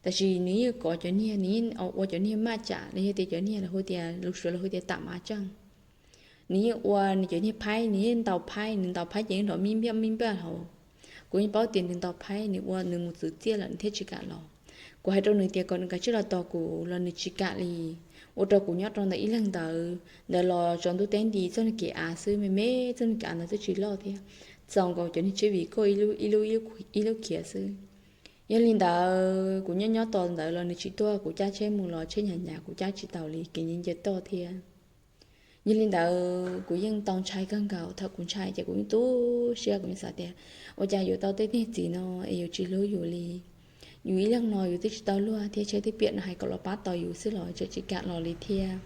Tab sis nws yeej kov cov niag, nws yeej ua cov niag maj tsam los yog tias cov niag lawv hu tias, lus Suav lawv hu tias tạm mát čam. Nws yeej ua nws cov niag phaib, nws yeej ntaus phaib, nws ntaus phaib ces yeej nrov mib npaj mib npaj hauv. Kuv yeej paub tias nws ntaus phaib, nws ua nws mus txwv txiaj lawm nws thiaj tsis kam los. Kuv hais rau nws tias kom nws kav tsij los tos kuv los nws tsis kam li. Ua rau kuv nyob rau ntawd ib leeg ntawd, ntawd los tsaus ntuj teb nti, txoj niag kev av xwb, me me txoj niag kev av ntawd twb tsis loj thiab, txaus nkaus cov niag tswb vim koj ib lub, ib lub khiav xwb. Yog li ntawd kuv nyob nyob tos ntawd los nws tsis tuaj, kuv cab tsheb mus los tsheb hnyav hnyav, kuv cab tsis taus li, kev nce nce toj thiab. Yog li ntawd kuv yeej tau ntshai kawg nkaus. Thaum kuv ntshai ces kuv yeej tu siab, kuv yeej xav tias ua cas yuav tau tej niag txiv no es yuav tsis hlub yus li. Yus ib leeg no yus twb tsis tau luag thiab, tsheb twb piam no hais kom los pab tau yus xwb los tseem tsis kam los li thiab.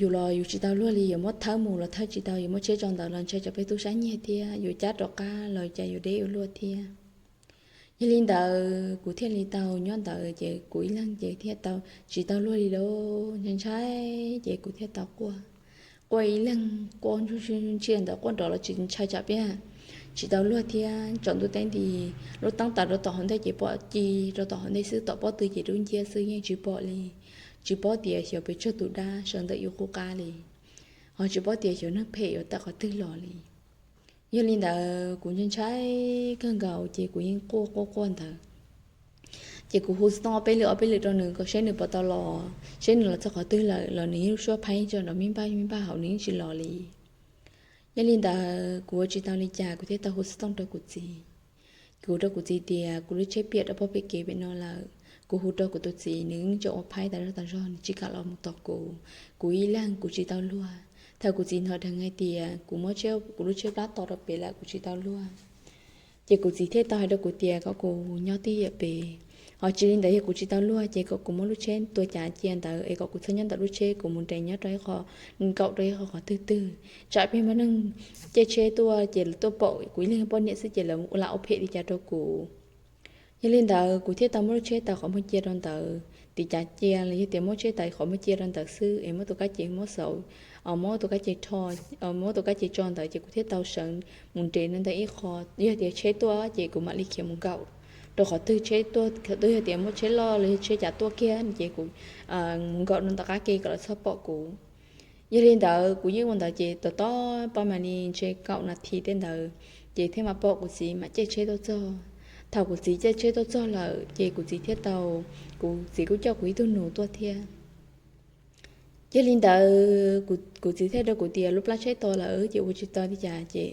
Yus los yus tsis tau luag li, yuav muab thawb mus los thawb tsis tau, yuav muab tsheb tso ntawd los ntshai tsam pheej tu sab nyiag thiab, yuav cab rov qab los cas yuav deb ua luaj thiab. Yog li ntawd kuv thiaj li tau nyob ntawd ces kuv ib leeg ces thiaj tau tsis tau luag li lauj, ntshai ntshai ces kuv thiaj tau quaj. Quaj ib leeg quaj ntsuj ntsia ntawd quaj nrov los tsis ntshai tsam pheej tsis tau luag thiab. Tsaus ntuj teb nti, lub teeb tas rau tom hauv ntej ces pom ci, rau tom hauv ntej xwb, tom pob tw ces dub nciab xwb yeej tsis pom li. Tsis paub tias xyov pes tsawg tus dab sawv ntawm yus qub qab li, ho tsis paub tias xyov neeg phem yuav tawm qhov twg los li. Yog li ntawd kuv ntshai ntshai kawg nkaus ces kuv yeej quaj quaj quaj ntawd. Ces kuv hu xov tooj ob peb lwm ob peb lwm rau nws kom seb nws puas tau los, seb nws los txog qhov twg lawm los nws yeej lub suab phaib tso nrov mib npaj mib npaj hauv, nws yeej tsis los li. Yog li ntawd kuv ua tsis tau li cas kuv thiaj tau hu xov tooj rau kuv txiv. Kuv rau kuv txiv tias kuv lub tsheb piam rau pem kev pem no lawm. Kuv hu rau kuv tus txiv, nws yeej tseem ua phaib tas zog tas zog, nws tsis kam los mus tos kuv. Kuv ib leeg kuv tsis tau luag. Thaum kuv txiv hnov dheev hais tias kuv muab kuv lub tsheb plab to rau pem lawm kuv tsis tau luag, ces kuv txiv thiaj tau hais rau kuv tias kom kuv nyob twj ywm pem. Ho tsis li ntawd yog kuv tsis tau luag ces kom kuv muab lub tsheb tua cav cia ntawd es kom kuv txhob nyob ntawm lub tsheb, kuv mus nres nyob rau ib qho, nkaum rau ib qho qhov twg twg, tsam pheej muaj neeg caij tsheb tuaj ces lawv tuaj pom kuv ib leeg poj niam xwb ces lawv lam ua phem li cas rau kuv. Yog li ntawd kuv thiaj tau muab lub tsheb taws qhov muag cia rau ntawd, tiv cav cia los yog tias muab tsheb taws qhov muag cia rau ntawd xwb es muab tus kab ces muab xauv, muab tus kab ces rho, muab tus kab ces tso ntawd ces kuv thiaj tau sawv mus nres no ntawm ib qho. Yog tias tsheb tuaj ces kuv mam li khiav mus nkaum rau qhov twg tsheb tuaj, qhov twg yog tias muaj tsheb loj los yog tsheb cav tuaj kiag ces kuv mus nkaum rau tom qab ke kom lawv txhob pom kuv. Yog li ntawd kuv yeej ua ntawd ces tom tom pab mam li ntshe kaum nas this tej ntawd ces thiaj mam pom kuv txiv mam caij tsheb tuaj txog. Thaum kuv txiv caij tsheb tuaj txog lawm ces kuv txiv thiaj tau, kuv txiv kuj coj kuv ib tug nus tuaj thiab. Yog li ntawd kuv txiv thiaj rau kuv tias lub plab tsheb to lawm ces ua tsis tau li cas ces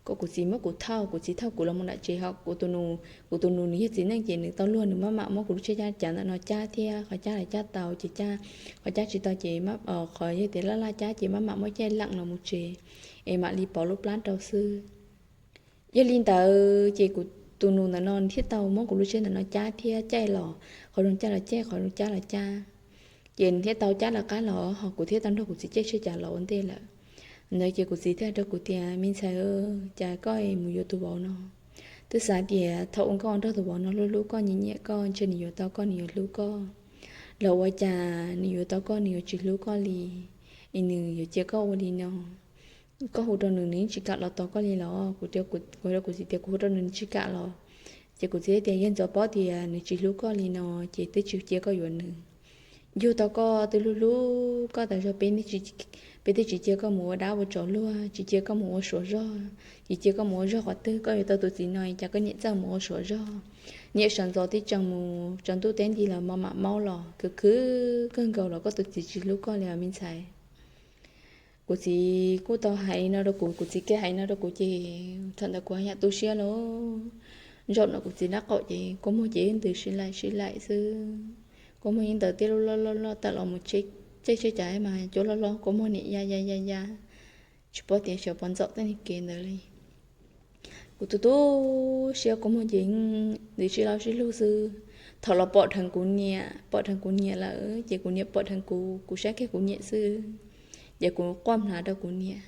kom kuv txiv muab kuv thauj, kuv txiv thauj kuv los mus nram tsev ho kuv tus nus, kuv tus nus nws yog txiv neej ces nws tau luag nws maj mam muab kuv lub tsheb cab nram no cab thiab, qhov cab los cab tau ces cab, qhov cab tsis tau ces qhov yog tias laj laj cab ces maj mam muab caij leem los mus tsev es mam li pov lub plab rau xwb. Yog li ntawd ces kuv tus nus ntawm no thiaj tau muab kuv lub tsheb ntawm no cab thiab caij los, qhov zoo caij los caij, qhov zoo cab los cab. Ces nws thiaj tau cab lawv qab los ho kuv thiaj tau nrog kuv txiv caij tsheb cav los ua ntej lawm. Ntawd ces kuv txiv thiaj rau kuv tias me ntxhais, cas koj mus yuav tus vauv no? Twb xav tias thaum ub koj nrog tus vauv no hlub hlub koj nyiam nyiam koj ntshe nws yuav tau koj nws yuav hlub koj, los ua cas nws yuav tau koj nws yuav tsis hlub koj li, es nws yuav cia koj ua li no. Koj hu rau nws nws yeej tsis kam los tos koj li los? Kuv rau kuv txiv tias kuv hu rau nws nws tsis kam los. Ces kuv txiv tias yog ntxov paub tias nws tsis hlub koj li no ces twb tsis cia koj yuav nws. Yug tau koj twb hlub hlub koj tas zog, peb twb tsis cia koj mus ua dab ua tsov luag, tsis cia koj mus ua suav zog, tsis cia koj mus ua zog qhov twg. Koj yuav tau tus txiv no cas koj niam txawj mus ua suav zog, niam sawv ntxov tib tseem mus tsaus ntuj teb nti los maj mam maub los khwv khwv kawg nkaus los koj tus txiv tsis hlub koj li os me ntxhais. Kuv txiv kuj tau hais no rau kuv, kuv txiv kev hais no rau kuv ces thaum ntawd kuv haj yam tu siab lauj. Zaum no kuv txiv nraub qaum ces kua muag ces ntws sib laim sib laim xwb. Kua muag yeej ntawd tib lub loj loj loj tawm los mus caij tsheb cav mas cua loj loj kua muag niam ya ya ya ya, tsis paub tias xyov puas ntxaum tej niag kev ntawd li. Kuv tu tu siab kua muag ces ntws sib laub sib lug xwb. Thaum los pom dheev kuv niam, pom dheev kuv niam lawm ces kuv niam pom dheev kuv, kuv saib kiag kuv niam xwb, ces kuv quaj hnav rau kuv niam.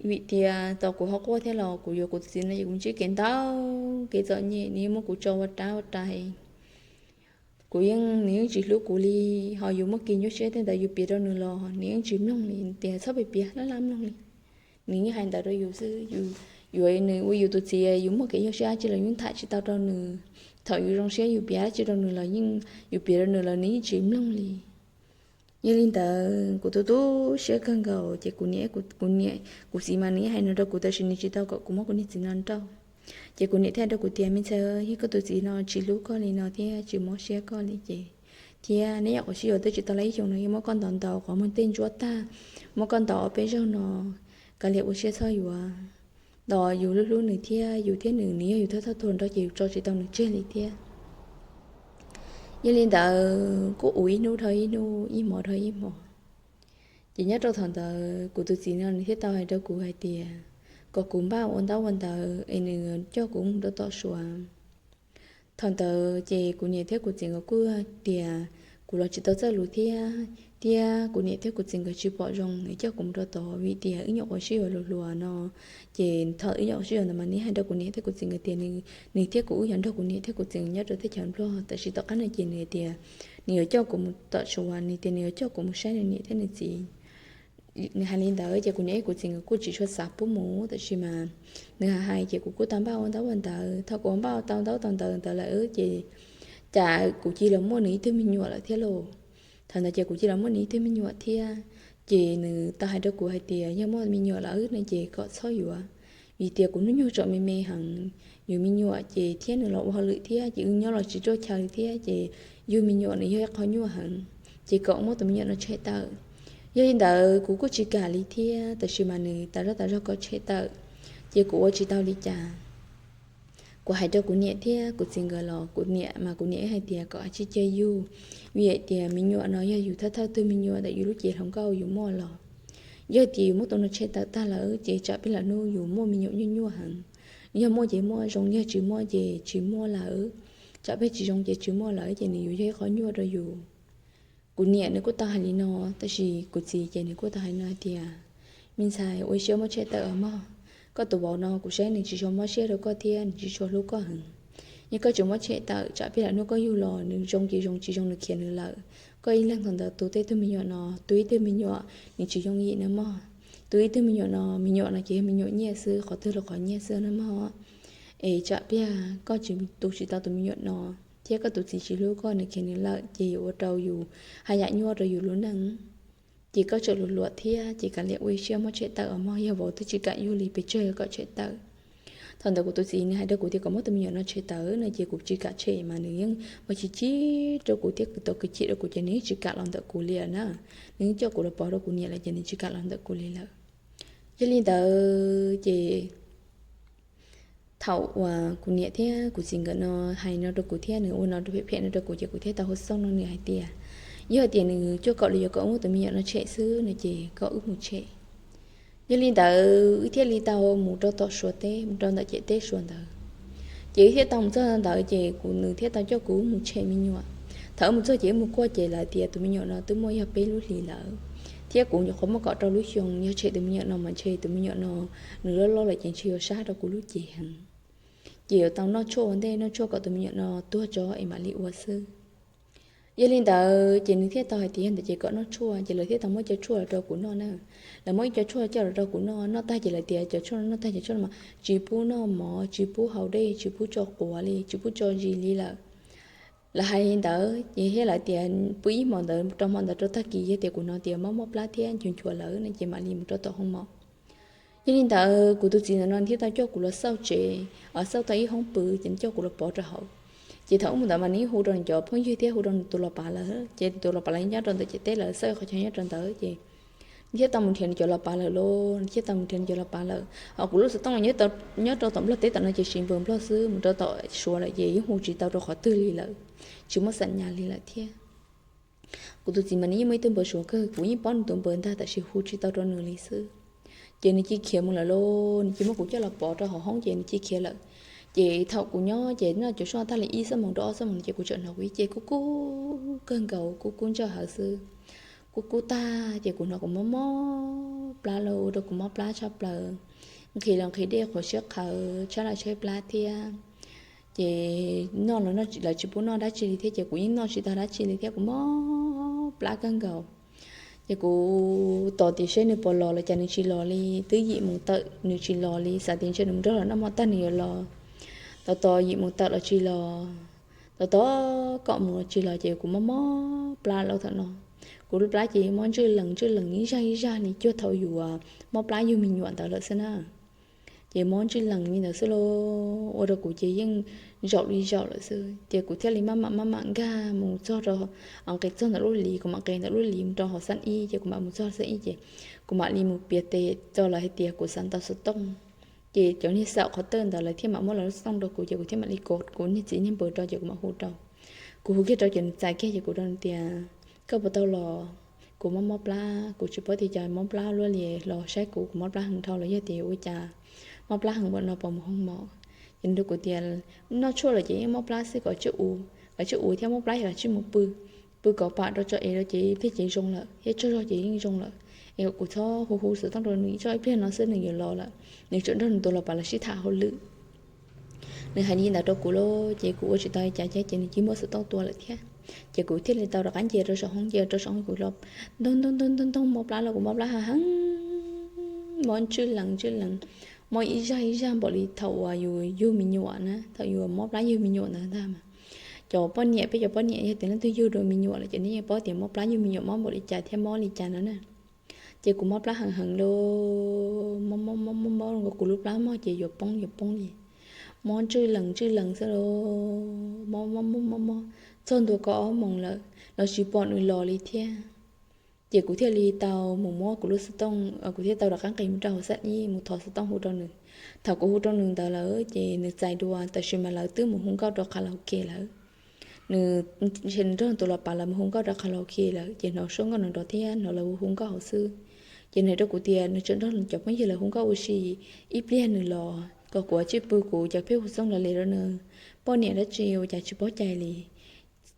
Vim tias thaum kuv ho quaj thiab los kuv yuav kuv tus txiv no ces kuv ntsib kev ntau kev txom nyem, nws yeej muab kuv tso ua rab ua rai. Kuv yeej, nws yeej tsis hlub kuv li, ho yus muaj kev nyuaj siab tej ntawd yus piav rau nws los nws yeej tsis mloog li, tias txhob piav piav laj laj mloog li. Nws yeej hais ntawd rau yus xwb, yus, yus, nws ua yus tus txiv, yus muaj kev nyuaj siab dab tsi los yeej tham tsis tau rau nws. Thaum yus zoo siab yus piav dab tsi rau nws los yeej, yus piav rau nws los nws yeej tsis mloog li. Yog li ntawd kuv tu tu siab kawg nkaus ces kuv niam, kuv niam, kuv txiv mas nws yeej hais no rau kuv tab sis nws tsis tau kom kuv muab kuv niag txiv no nrauj. Ces kuv niam thiaj hais rau kuv tias, Me ntxhais, yog koj tus txiv no tsis hlub koj li no thiab tsis mob siab koj li ces, thiab neb nyuam qhuav sib yuav twb tsis tau li ib xyoos no yeej muab koj ntaus ntaus qhov muag tej ntsuab tag, muab koj ntaus ob peb zaug no, kav liam ua siab txhob yuav. Los yus hlub hlub nws thiab, yus thiab nws, nws yog yus thawj thawj tug hluas nraug ces yus tso tsis tau nws tseg li thiab. Yog li ntawd kuj ua ib hnub dhau ib hnub, ib hmo dhau ib hmo, ces nyob rau thaum ntawd kuv tus txiv no nws thiaj tau hais rau kuv hais tias kom kuv npaj ua ntaub ua ntawv es nws coj kuv mus rau tom Suav. Thaum ntawd ces kuv niam thiab kuv txiv nkawd kuj tias kuv los tsis tau txawj lus thiab, thiab kuv niam thiab kuv txiv nkawd tsis pom zoo nws coj kuv mus rau tod vim tias wb nyuam qhuav sib yuav hluas hluas no. Ces thaum wb nyuam qhuav sib yuav ntawd mas nws hais rau kuv niam thiab kuv txiv nkawd tias nws, nws thiab kuv wb yuav nrog kuv niam thiab kuv txiv nyob rau teb chaws Nplog, tab sis tom qab no ces nws tias nws yuav coj kuv mus tom Suav, nws tias nws yuav coj kuv mus saib nws niam thiab nws txiv. Nws hais li ntawd ces kuv niam kuv txiv nkawd kuj tsis tshua xav pub mus, tab sis mas nws hais hais ces kuv kuj tau npaj ua ntaub ua ntawv. Thaum kuv npaj tau ntaub tau ntawv ntawd lawm ces cas kuv cia li muaj nws ib tug me nyuam lawm thiab lauj. Thaum ntawd ces kuv cia li muaj nws ib tug me nyuam thiab, ces nws tau hais rau kuv hais tias yog muaj me nyuam lawm no ces kom txhob yuav, vim tias kuv hnub nyoog tseem me me heev, yus me nyuam ces thiab nws los ua hauj lwm thiab ces wb nyob los tsis ruaj chaw thiab ces yug me nyuam nws yog ib qho nyuaj heev, ces kom muab tus me nyuam no tshem tawm. Yog li ntawd kuv kuj tsis kam li thiab, tab sis mas nws tas zog tas zog kom tshem tawm, ces kuv ua tsis tau li cas. Kuv hais rau kuv niam thiab kuv txiv nkawd los kuv niam mas kuv niam hais tias kom ua tsis cia yug, vim hais tias me nyuam no yog yus thawj thawj tug me nyuam ntawm yus lub cev hluas nkauj yus muaj los. Yog tias yus muab tus no tshem tawm tag lawm ces tsam peb lawm hnub yus muaj me nyuam nyuaj nyuaj heev. Yog muaj ces muaj zoo, yog tsis muaj ces tsis muaj lawm. Tsam peb tsis zoo ces tsis muaj lawm ces nws yuav yog ib qho nyuaj rau yus. Kuv niam nws kuj tau hais li no, tab sis kuv txiv ces nws kuj tau hais no hais tias, Me ntxhais, ua siab muab tshem tawm os mog. Koj tus vauv no kuv saib nws tsis tshua mob siab rau koj thiab nws tsis tshua hlub koj heev. Yog koj tsis muab tshem tawm tsam peb lawm hnub koj yug los nws zoo ces zoo, tsis zoo nws khiav nws lawm. Koj ib leeg thaum ntawd tu tej tug me nyuam no, tu ib tug me nyuam nws tsis yooj yim na mog. Tu ib tug me nyuam no, me nyuam no ces yog me nyuam nyiaj xwb, qhov twg los qhov nyiaj xwb na mog. Es tsam pliag koj tsis tu tsis tau tus me nyuam no, thiab koj tus txiv tsis hlub koj nws khiav nws lawm ces yuav ua rau yus haj yam nyuaj rau yus lub neej. Ces koj tseem hluas hluas thiab ces kav liam ua ib siab muab tshem tawm os mog, yog vauv twb tsis kam yug li pes tsawg kom tshem tawm. Thaum ntawd kuv tus txiv nws hais rau kuv tias kom muab tus me nyuam no tshem tawm no ces kuv tsis kam tshem mas nws yeej ua chim chim rau kuv thiab kwv tau kwv chim rau kuv ces nws yeej tsis kam los ntawm kuv li lawm na. Nws yeej coj kuv los pov rau kuv niam lawm ces nws tsis kam los ntawm kuv li lawm. Yog li ntawd ces thaum uas kuv niam thiab kuv txiv nkawd no hais no rau kuv thiab nws ua no phem phem no rau kuv ces kuv thiaj tau hu xov no nws hais tias, yog tias nws cuaj kaum li yuav kom muab tus me nyuam no tshem xwb no ces kom wb mus tshem. Yog li ntawd wb thiaj li tau mus rau tom Suav teb, mus rau ntawm ciam teb Suav ntawd. Ces wb thiaj tau mus txog ntawd ces kuv, nws thiaj tau coj kuv mus tshem me nyuam. Thaum wb mus txog ces wb mus kuaj ces lawv tias tus me nyuam no twb muaj yog peb lub hlis lawm, thiab kuv nyuam qhuav muaj kaum rau lub xyoo, yog tshem tus me nyuam no mas ntshe tus me nyuam no nws loj loj lawm ces ntshe yuav sab rau kuv lub cev heev. Ces yuav tau noj tshuaj ua ntej, noj tshuaj kom tus me nyuam no tuag tso es mam li ua xwb. Yog li ntawd ces nws thiaj tau hais tias yog ntawd ces kom noj tshuaj, ces lawv thiaj tau muab cov tshuaj los rau kuv noj na. Lawv muab ib co tshuaj coj los rau kuv noj, noj tag ces lawv tias cov tshuaj no noj tag cov tshuaj no mas tsis pub noj mov, tsis pub haus dej, tsis pub tso quav li, tsis pub tso zis li lawm. Lawv hais li ntawd ces thiab lawv tias pub ib hmo ntawd rau hmo ntawd rau tag kis, yog tias kuv hnov tias mob mob plab thiab nchuav nchuav lawm no ces mam li mus rau tom hoo mom. Yog li ntawd kuv tus txiv ntawm no thiaj tau coj kuv los xauj tsev, xauj tau ib hoob pw ces nws coj kuv los pov rau hauv. Ces thaum ub mus ntawd mas nws yeej hu rau nws cov phooj ywg thiab hu rau nws tus los pav lawm, ces tus los pav lawv nyob rau ntawm ciam teb lawv xauj qhov chaw nyob rau ntawd ces nws thiaj tau mus nrhiav nws cov los pav lawm lauj, nws thiaj tau mus nrhiav nws cov los pav lawm. Ho kuv lub xov tooj nyob rau tom Nplog teb tom no ces siv npawb Nplog xwb, mus rau tom Suav lawm ces yeej hu tsis tau rau qhov twg li lawm, tsis muaj xam nyas li lawm thiab. Kuv tus txiv mas nws yeej muaj ib tug npawb Suav kawg, kuv yeej paub nws tus npawb ntag tab sis hu tsis tau rau nws li xwb. Ces nws cia khiav mus lawm lauj, nws cia muab kuv coj los pov rau hauv hoob ces nws cia khiav lawm. Ces thaum kuv nyob ces noj cov suab tag li ib xuab moos rau ob xuab moos ces kuv tseem hnov kuv ib ce kub kub kawg nkaus, kub kub ntsawj hawv xwb. Kub kub tag ces kuv hnov kuv mob mob plab lauj, ua rau kuv mob plab tshaj plaws. Nqhis los nqhis dej qhuav siab qhawv, tshaib los tshaib plab thiab. Ces noj los lawv tsis pub noj dab tsi li thiab ces kuv yeej noj tsis tau dab tsi li thiab, kuv mob plab kawg nkaus. Ces kuv tos tias seb nws puas los los cas nws tsis los li, twb yim moos tawm nws tsis los li, xav tias ntshe nws mus nrog los noj mov tag nws yuav los. Tos tos yim moos tawm los tsis los, tos tos kaum moos los tsis los ces kuv mob mob plab lauj thaum no. Kuv lub plab ces mob ntswj lees ntswj lees ib zaj ib zaj li cuag thaum yus mob plab yug me nyuam ntawd lawm xwb na. Ces mob ntswj lees li ntawd xwb lauj, ua rau kuv ces yeej zaum li zaum lawm xwb. Ces kuv thiaj li maj mam maj mam nkag mus txog rau, nqes txog ntawm lub liv, kuv mam nqes ntawm lub liv mus rau hauv xab ib, ces kuv mam mus txog xab ib ces kuv mam li mus piav tes rau lawv hais tias kuv xav ntaus xov tooj. Ces cov niag xaum qhov twg ntawd lawv thiaj mam muab lawv lub xov tooj rau kuv, ces kuv thiaj mam li kov kuv niag txiv niag npawg rau ces kuv mam hu rau. Kuv hu kiag rau ces nws txais kiag ces kuv rau nws tias, koj puas tau los? Kuv mob mob plab, kuv tsis paub tias cas mob plab luaj li, los saib kuv, kuv mob plab heev dhau lawm, yog tias yuav ua cas, mob plab heev npaum no puas mus hoo mos? Ces nws rau kuv tias, noj tshuaj lawm ces yeej mob plab xwb, kom tsij ua, kom tsij ua thiab, mob plab yog kom tsij mus pw, pw kom pam rau tso es rau ces ib pliag ces zoo lawm thiab, tsaug zog ces yeej zoo lawm, es kom kuv txhob hu hu xov tooj rau nws, tso ib pliag no xwb nws yuav los lawm, nws tseem nrog nws tus los pas los sib tham hauj lwm. Nws hais li ntawd rau kuv lauj, ces kuv ua tsis tau li cas thiab ces nws cia muab xov tooj tua lawm thiab. Ces kuv thiaj li tau rov qab nce rau saum hoob, nce rau saum hoob kuv los ntog ntog ntog ntog ntog mob plab los kuv mob plab heev heev, mob ntswj lees ntswj lees, mob ib zaj ib zaj npaum li thaum uas yus yug me nyuam na, thaum yus mob plab yug me nyuam ntawd ntag mas. Cov poj niam, peb cov poj niam yog tias leej twg yug dua me nyuam lawm ces nej yeej paub tias mob plab yug me nyuam mob npaum li cas thiab mob li cas no na. Ces kuv mob plab heev heev lauj, mob mob mob mob mob, kuv lub plab mog ces yuav poob yuav poob li, mob ntswj lees ntswj lees xwb lauj, mob mob mob mob mob, txog ntua kaum ob moos lawm los tsis pom nws los li thiab. Ces kuv thiaj li tau mus muab kuv lub xov tooj, kuv thiaj tau rov qab nqis mus rau hauv xab ib mus thov xov tooj hu rau nws. Thaum kuv hu rau nws ntawd lawm ces nws txais dua, tab sis mas lawv twb mus hu nkauj rau qhov laus ke lawm. Nws nrog tus los pas lawv mus hu nkauj rau qhov laus ke lawm ces hnov suab nkauj nrov nrov thiab hnov lawv hu nkauj hauv xwb. Ces nws hais rau kuv tias nws tseem nrog cov phooj ywg lawv hu nkauj ua si, ib pliag nws los kom kuv tsij pw, kuv cov pheej hu xov tooj los li rau nws. Poj niam dab tsi ua cas tsis paub cai li.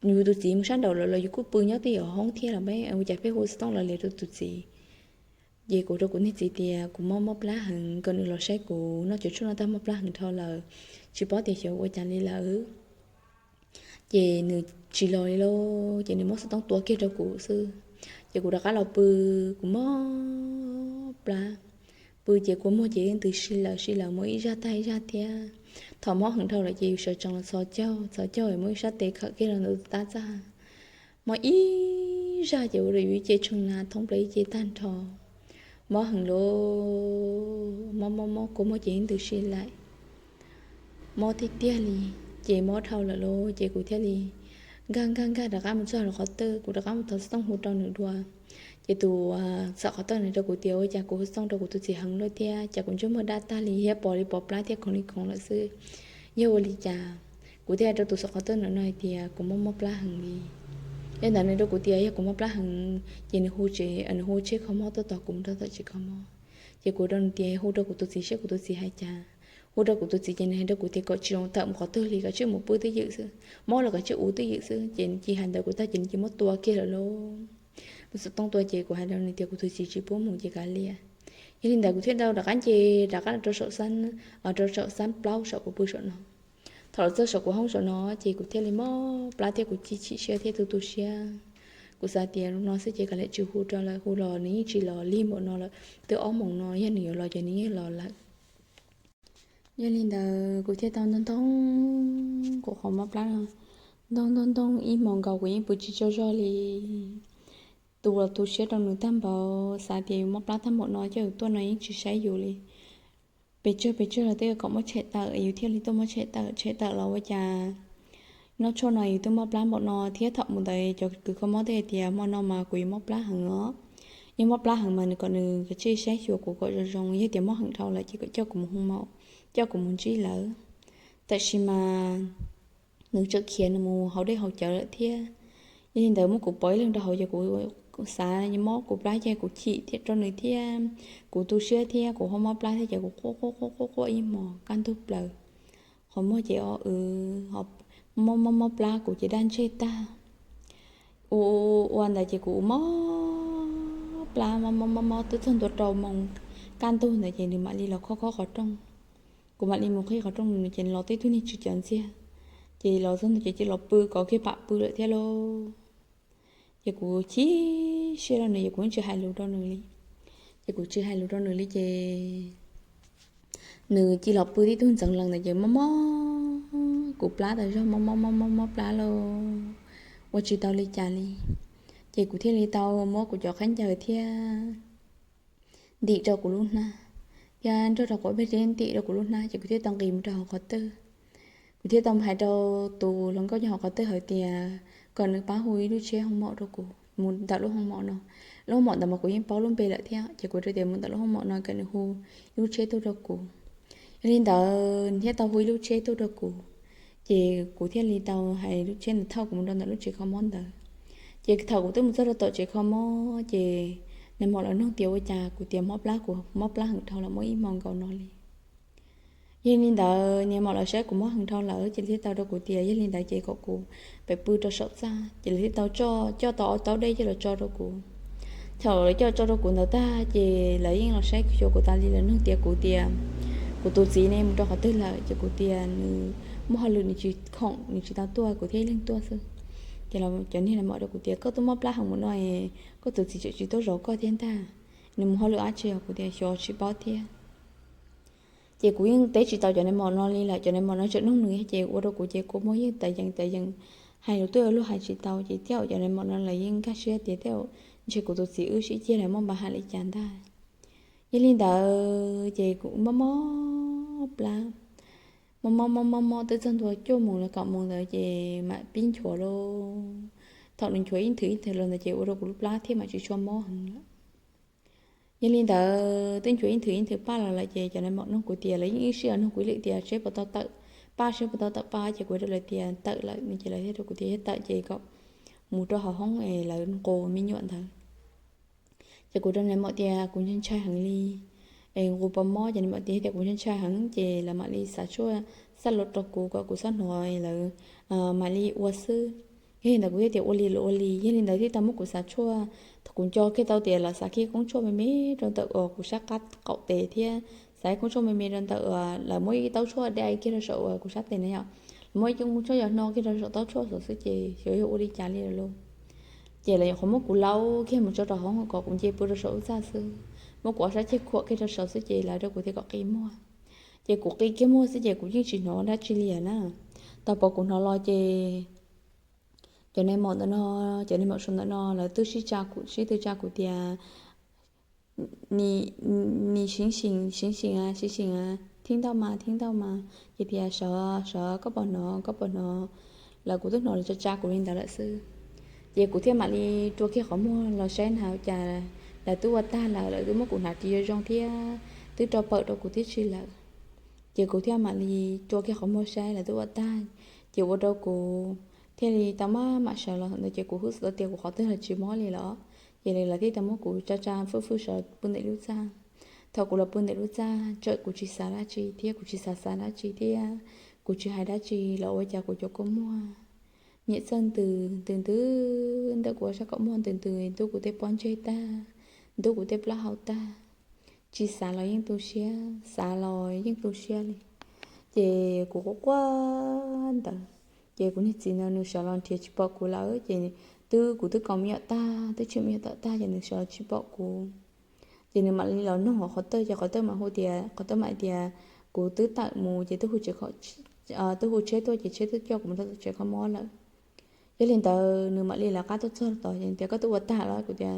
Yus tus txiv mus sab nraud lawm los yus kuj pw nyob twj ywm hauv hoob thiab los peb ua cas pheej hu xov tooj los li rau tus txiv. Ces kuv rau kuv niag txiv tias kuv mob mob plab heev, kom nws los saib kuv, noj cov tshuaj no tag mob plab heev dhau lawm, tsis paub tias xyov ua cas li lawm. Ces nws tsis los li lauj, ces nws muab xov tooj tua kiag rau kuv xwb. Ces kuv rov qab los pw, kuv mob plab, pw ces kua muag ces yeej ntws si lawm si lawm, mob ib zaj tag ib zaj thiab. Thaum mob heev dhau lawm ces yus sawv tsees los txhos caug, txhos caug es muab ib sab tes khawm kiag rau ntawm tus tab txaj. Mob ib zaj ces ua rau yus ib ce tshee na thoob plaws ib ce tag nrho. Mob heev lauj, mob mob mob kua muag ces yeej ntws si lawm. Mob tiag tiag li, ces mob dhau lawm lauj, ces kuv thiaj li nkag nkag nkag rov qab mus txog rau qhov twg, kuv rov qab mus thov xov tooj hu rau nws dua. Ces tus xaum qhov twg nws rau kuv tias ua cas kuv hu xov tooj rau kuv tus txiv heev luaj thiab, cas kuv ntsej muag daj tag li thiab, pos li pos plab thiab, khoov li khoov lawm xwb, yog ua li cas? Kuv thiaj hais rau tus xaum qhov twg no hais tias kuv mob mob plab heev li. Yog ntawd nws rau kuv tias yog kuv mob plab heev ces nws hu tsev, nws hu tsheb kho mob tuaj tos kuv mus rau tom tsev kho mob. Ces kuv rau nws tias hu rau kuv tus txiv seb kuv tus txiv hais cas. Hu rau kuv tus txiv ces nws hais rau kuv tias kom tsis zoo tawm mus qhov twg li, kom tsij mus pw twj ywm xwb, mob los kom tsij ua twj ywm xwb. Ces nws cia hais ntawd kuv tag ces nws cia muab tua kiag lawm lauj. Muab xov tooj tua ces kuv hais rau nws tias kuv tus txiv tsis pub mus ces kav liam. Yog li ntawd kuv thiaj tau rov qab nce rov qab rau saum xab, rau saum xab plaub saum kuv pw saum no. Thaum los txog saum kuv hoob saum no ces kuv thiaj li mob plab thiab kuv chim chim siab thiab tu tu siab. Kuv xav tias no xwb ces kav liam tsis hu rau lawm, hu los nws yeej tsis los, lig npaum no lawm, twb ob moos no yog nws yuav los ces nws yeej los lawm. Yog li ntawd kuv thiaj tau ntog ntog kuv qhov mob plab no, ntog ntog ntog ib hmos nkaus kuv yeej pw tsis tsaug zog li. Tu los tu siab rau nws tag npaum, xav tias yus mob plab tag npaum no coj yus tuaj no yeej tsis saib yus li. Pes tsawg pes tsawg los twb kom muab tshem tawm, yus thiaj li tuaj muab tshem tawm, tshem tawm los ua cas noj tshuaj no yus twb mob plab npaum no thiab. Thaum mus ntawd cov kws kho mob twb hais tias hmo no mas kuv yuav mob plab heev os. Yog mob plab heev mas nws kom nws tsij saib xyuas kuv kom zoo zoo, yog tias mob heev dhau lawm ces kom coj kuv mus hu mos, coj kuv mus ntsib lawv. Tab sis mas nws tseem khiav nws mus haus dej haus cawv lawm thiab. Yog li ntawd muab kuv pov ib leeg rau hauv ces kuv xav mob kuv plab ces kuv chim thiab rau nws thiab, kuv tu siab thiab kuv ho mob plab thiab ces kuv quaj quaj quaj quaj quaj ib hmos kaj ntug plaws. Qhov muag ces o wb mob mob mob plab kuv ces daj ntseg tag. Ua ua ntawd ces kuv mob plab mob mob mob mob twb txog ntua rau moos kaj ntug ntawd ces nws mam li los khob khob qhov rooj. Kuv mam li mus qhib qhov rooj ces los tib tug niag tswv cov ntxiag, ces los txog ntawd ces cia los pw kom kiag pam pw lawm thiab lauj. Ces kuv chim siab rau nws ces kuv yeej tsis hais lus rau nws li. Ces kuv tsis hais lus rau nws li ces nws cia los pw tib tug ntxeev lees ntawd ces mob mob kuv plab tas zog mob mob mob mob mob plab lauj, ua tsis tau li cas li. Ces kuv thiaj li tau muab kuv cov khaub ncaws thiab ntim rau kuv lub hnab, thiab nrog rau quav peg reb ntim rau kuv lub hnab ces kuv thiaj tau nqis mus rau hauv qhov twg. Kuv thiaj tau hais rau tus hluas nkauj nyob hauv qhov twg hais tias kom nws pab hu ib lub tsheb hoo mom rau kuv mus ntawm lub hoo mom no. Lub hoo mom ntawd mas kuv yeej paub lub npe lawm thiab ces kuv hais tias mus ntawm lub hoo mom no kom nws hu ib lub tsheb tuaj rau kuv. Yog li ntawd nws thiaj tau hu ib lub tsheb tuaj rau kuv. Ces kuv thiaj li tau hais lub tsheb ntawd thauj kuv mus rau ntawm lub tsev kho mob ntawd. Ces thaum kuv twb mus txog rau tom tsev kho mob ces nais maum los nug tias ua cas kuv tias mob plab, kuv mob plab heev dhau los muaj ib hmo nkaus no li. Yog li ntawd nais maum los saib kuv mob heev dhau lawm ces lawv thiaj tau rau kuv tias yog li ntawd ces kom kuv pem pw rau saum txaj. Ces lawv thiaj tau coj tau ob taub dej coj los tso rau kuv. Thaum lawv coj tso rau kuv ntawd tag ces lawv yeej los saib xyuas kuv tas li, lawv nug tias kuv tias kuv tus txiv ne mus rau qhov twg lawm, ces kuv tias nws muaj hauj lwm nws tsis khoom nws tsis tau tuaj, kuv thiaj ib leeg tuaj xwb. Ces cov niag nais maum rau kuv tias koj twb mob plab heev mus no, koj tus txiv tseem tsis tuaj zov koj thiab ntag, nws mus hauj lwm dab tsi os? Kuv tias xyov tsis paub thiab. Ces kuv yeej teb tsis tau cov nais maum no li lawm, cov nais maum no tseem nug nws ces ua rau kuv ces kua muag yeej tav yees tav yees, hais lus twb ua luag hais tsis tau ces tej zaum cov nais maum no lawv yeej nkag siab tias tej zaum ntshe kuv tus txiv wb sib ceg lawv muaj npa ham li cas ntag. Yog li ntawd ces kuv mob mob plab, mob mob mob mob mob twb txog ntua cuaj moos los kaum moos ntawd ces mam pib nchuav lauj. Thaum nws nchuav ib nthwv ib nthwv los ntawd ces ua rau kuv lub plab thiaj mam tsis tshua mob heev lawm. Yog li ntawd twb nchuav ib nthwv ib nthwv paj los lawm ces cov nais maum nug kuv tias lawv yeej ib sij los nug kuv ib lwm tias seb puas tau tawm paj, seb puas tau tawm paj ces kuv rau lawv tias tawm lawm no ces lawv thiaj rau kuv tias yog tawm ces kom mus rau hauv hoob es lawv nqus me nyuam ntawd. Ces kuv rau nais maum tias kuv ntshai ntshai heev li, es nqus puas mob? Ces nais maum tias tias kuv ntshai ntshai heev ces lawv mam li xav tshuaj xaj los rau kuv kom kuv txhob hnov lawv mam li ua xwb. Yog li ntawd kuv thiaj tias ua li los ua li. Yog li ntawd thiaj tau muab kuv xav tshuaj, kuv nco kiag tau tias lawv xav kiag koob tshuaj me me rau ntawm uas kuv sab qab qaum tes thiab xav koob tshuaj me me rau ntawm uas lawv muab ib taub tshuaj dai kiag rau saum uas kuv sab tes na yom, lawv muab ib koob tshuaj yos no kiag rau saum taub tshuaj xwb ces xyov yog ua li cas li lawm lauj. Ces lawv nyuam qhuav muab kuv laub kiag mus tso rau hauv kom kuv nce pw rau saum lub txaj xwb, muab kuv ob sab ceg khuam kiag rau saud xwb ces lawv rau kuv tias kom qi muag. Ces kuv qi kiag muag xwb ces kuv yeej tsis hnov dab tsi li na. Tau pom kuv hnov los ces cov nais maum ntawm no, cov nais maum saum ntawm no lawv twb sib tsa kuv, sib tw tsa kuv tias nim sim sim sim sim a, sim sim a, thib ntau mas thib ntau mas, ces tias sawv sawv koj puas hnov, koj puas hnov. Lawv kuv twb hnov lawv tsa tsa kuv li ntawd lawm xwb. Ces kuv thiaj mam li rua kiag qhov muag los saib na cas lawv twb ua tag lawm, lawv twb muab kuv hnav ris zoo zoo thiab twb rau pawm rau kuv tib si lawm. Ces kuv thiaj mam li rua kiag qhov muag saib lawv twb ua tag, ces ua rau kuv thiaj li tau maj mam sawv los ntawd ces kuv hwj xwm tau tias kuv qhov twg los tsis mob li lawm. Ces lawv thiaj tau muab kuv tsa tsa fwj fwj sawv pw ntawm lub txaj. Thaum kuv los pw ntawm lub txaj tsawm kuv tsis xav dab tsi thiab kuv tsis xav xav dab tsi thiab kuv tsis hais dab tsi los ua cas kuv cov kua muag nyiam txawj ntws ntws ntws ntawm kuv sab kaum muag ntws ntws ntub kuv tej pob ntseg tag, ntub kuv tej plaub hau tag. Tsis xav los yeej tu siab, xav los yeej tu siab li. Ces kuv quaj quaj ntawd, ces kuv niag txiv no nws sawv los nrhiav tsis pom kuv lawm ces twb kuv twb kaus me nyuam tag, twb tshem me nyuam tawm tag ces nws sawv los tsis pom kuv. Ces nws mam li los nug hauv qhov twg ces qhov twg mam hu tias, qhov twg mam tias kuv twb tawm mus ces twb hu tsheb tuaj ces tsheb twb coj kuv mus rau tsev kho mob lawm. Yog li ntawd nws mam li lawv qab tuaj txog tod ces tias koj twb ua tag lawm? Kuv tias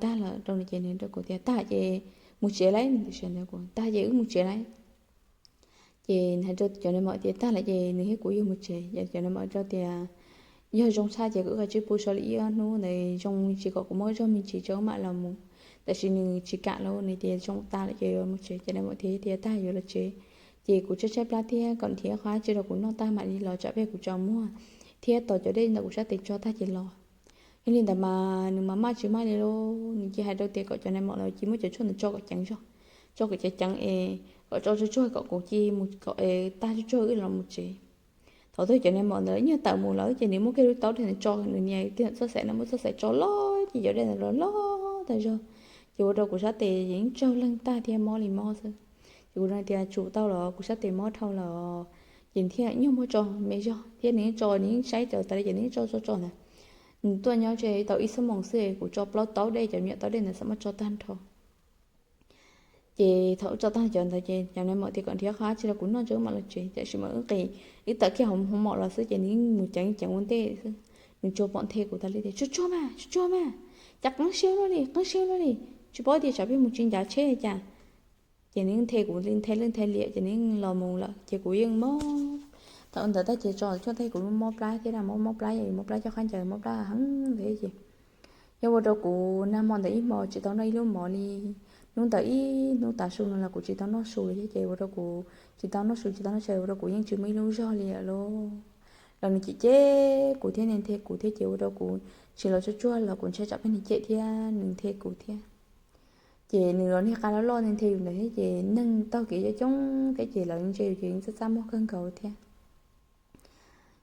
tag lawm rau nws ces nws rau kuv tias tag ces mus tsev lauj. Tag ces wb mus tsev lauj. Ces hais rau cov nais maum tias tag lawm ces nws thiab kuv yuav mus tsev. Ces cov nais maum rau tias yog zoo tshaj ces kuv ua tsib pub so li ib ob hnub ntawd zoo tsis kom kuv muab zog me ntsis tso mam los mus. Tab sis nws tsis kam los nws tias zoo tas lawm ces yuav mus tsev. Ces nais maum thiaj tias tag yuav los tsev. Ces kuv tshaib tshaib plab thiab kom nrhiav qhov dab tsi rau kuv noj tag mam li los tsam peb kuv tsaus muag thiab tos cov dej ntawm kuv sab tes tso tag ces los. Yog li ntawd mas nws mas maj tsis maj li lauj, nws cia hais rau tias kom cov nais mom ntawd cia muab cov tshuaj ntawd tso kom ceev zog, tso kom ceev ceev es kom tso tsuag tsuag kom kuv cia mus kom tag tsuag tsuag wb los mus tsev. Thaum twg cov nais mom ntawd nyiag tawm mus lawm ces nws muab kiag lub taub dej ntawd tso, nws nias kiag txoj xaim no muab txoj xaim tso loj ces cov dej ntawd los loj tag zog. Ces ua rau kuv sab tes yeej tsaug leeg tag thiab mob li mob xwb. Ces kuv tias tsum tau los kuv sab tes mob dhau lawm, ces thiaj nyuag muab tso me zog thiab nws yeej tso, nws yeej saib tas li ces nws yeej tso tso tso ntawd. Nws tuaj nyob tsev tau ib xuab moos xwb kuv tso plaub taub dej, cov me nyuam taub dej ntawd xam maj tso tag nrho. Ces thaum wb tso tag cov ntawd ces cov nais mom tias kom nrhiav qhov dab tsi rau kuv noj tso wb mam los tsev, tiam sis mas wb nqis, wb tawm kiag hauv mom los xwb ces nws yeej mus ceev ceev ua ntej xwb. Nws tsuas pom nthe kuv tas li tias tsuag tsuag mas, tsuag tsuag mas, cas qeeb siab luaj li, qeeb siab luaj li, tsis paub tias tsam peb mus tsis ncav tsheb cas. Ces nws nthe kuv li nthe lwj nthe liam ces nws los mus lawm ces kuv yeej mob. Thaum ntawd tag ces tso tshuaj tag kuv mob plab thiab na, mob mob plab, mob plab coj qab ncaws, mob plab heev ntawd ces yog ua rau kuv nag hmo ntawd ib hmo tsis tau noj ib lub mov li. Hnub ntawd ib hnub tav su no los kuv tsis tau noj su li thiab ces ua rau kuv tsis tau noj su tsis tau noj su ua rau kuv yeej tsis muaj ib lub zog li lawm lauj. Los nws cem cem kuv thiab nws nthe kuv thiab ces ua rau kuv tsis los tsuag tsuag los kuv ntshai tsam peb nws cem thiab nws nthe kuv thiab. Ces nws los niag qab loj loj nthe yus ntawd thiab ces neeg taug kev coob coob thiab ces lawv ntsia yus ces yeej txaj txaj muag kawg nkaus thiab.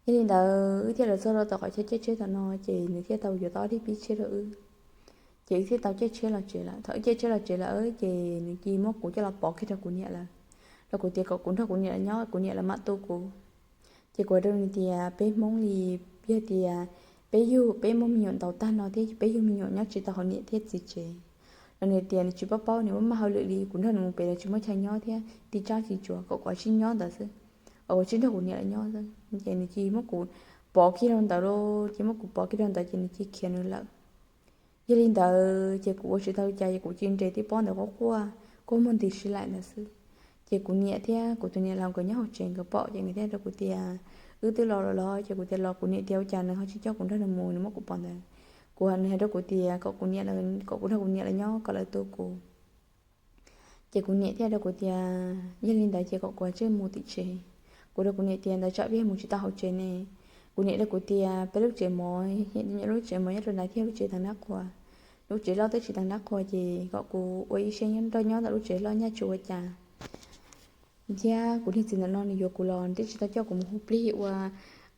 Yog li ntawd wb thiaj los txog rau tom qhov chaw caij tsheb tom no ces nws thiaj tau yuav tau ob daim pib tshiab rau wb. Ces wb thiaj tau caij tsheb los tsev lawm. Thaum wb caij tsheb los tsev lawm ces nws cia muab kuv coj los pov kiag rau kuv niam lawv, rau kuv tias kom kuv nrog kuv niam lawv nyob, kuv niam lawv mam tu kuv. Ces kuv hais rau nws tias peb Hmoob li, yog tias peb yug peb muaj me nyuam ntaus tag no thiab peb yug me nyuam nyob tsis tau hauv niam thiab txiv tsev, los nws tias nws tsis paub paub, nws muaj maj hauj lwm li, kuv nrog nws mus pem los tsis muaj chaw nyob thiab, tib tsab tsis tsuav, kom kuv tsis nyob ntawd xwb, kom kuv tsis nrog kuv niam lawv nyob xwb. Ces nws cia muab kuv pov kiag rau ntawd lauj, cia muab kuv pov kiag rau ntawd ces nws cia khiav nws lawm. Yog li ntawd ces kuv ua tsis tau li cas ces kuv cia nres tib pob ntawd quaj quaj, quaj muag ntws si laim ntawd xwb. Ces kuv niam thiab kuv tus niam laus nkawd nyob hauv tsev nkawd pom ces nkawd thiaj rau kuv tias wb twb los lawm los? Ces kuv tias los. Kuv niam tias ua cas nws ho tsis coj kuv nrog nws mus, nws muab kuv pov ntawd. Kuv, nws hais rau kuv tias kom kuv niam, kom kuv nrog kuv niam lawv nyob kom lawv tu kuv. Ces kuv niam thiaj rau kuv tias yog li ntawd ces kom kuv tsij mus tim tsev. Kuv rau kuv niam tias ntawd tsam peb mus tsis tau hauv tsev ne. Kuv niam rau kuv tias peb lub tsev mov, lub tsev mov nyob rau ntawd thiab lub tsev tag nab qhua, lub tsev loj twb tsis tag nab qhua ces kom kuv ua ib siab nrog nyob ntawm lub tsev loj nyaj tsis ua cas. Thiab kuv niag txiv ntawm no nws yuav kuv los twb tsis tau coj kuv mus hu plig ua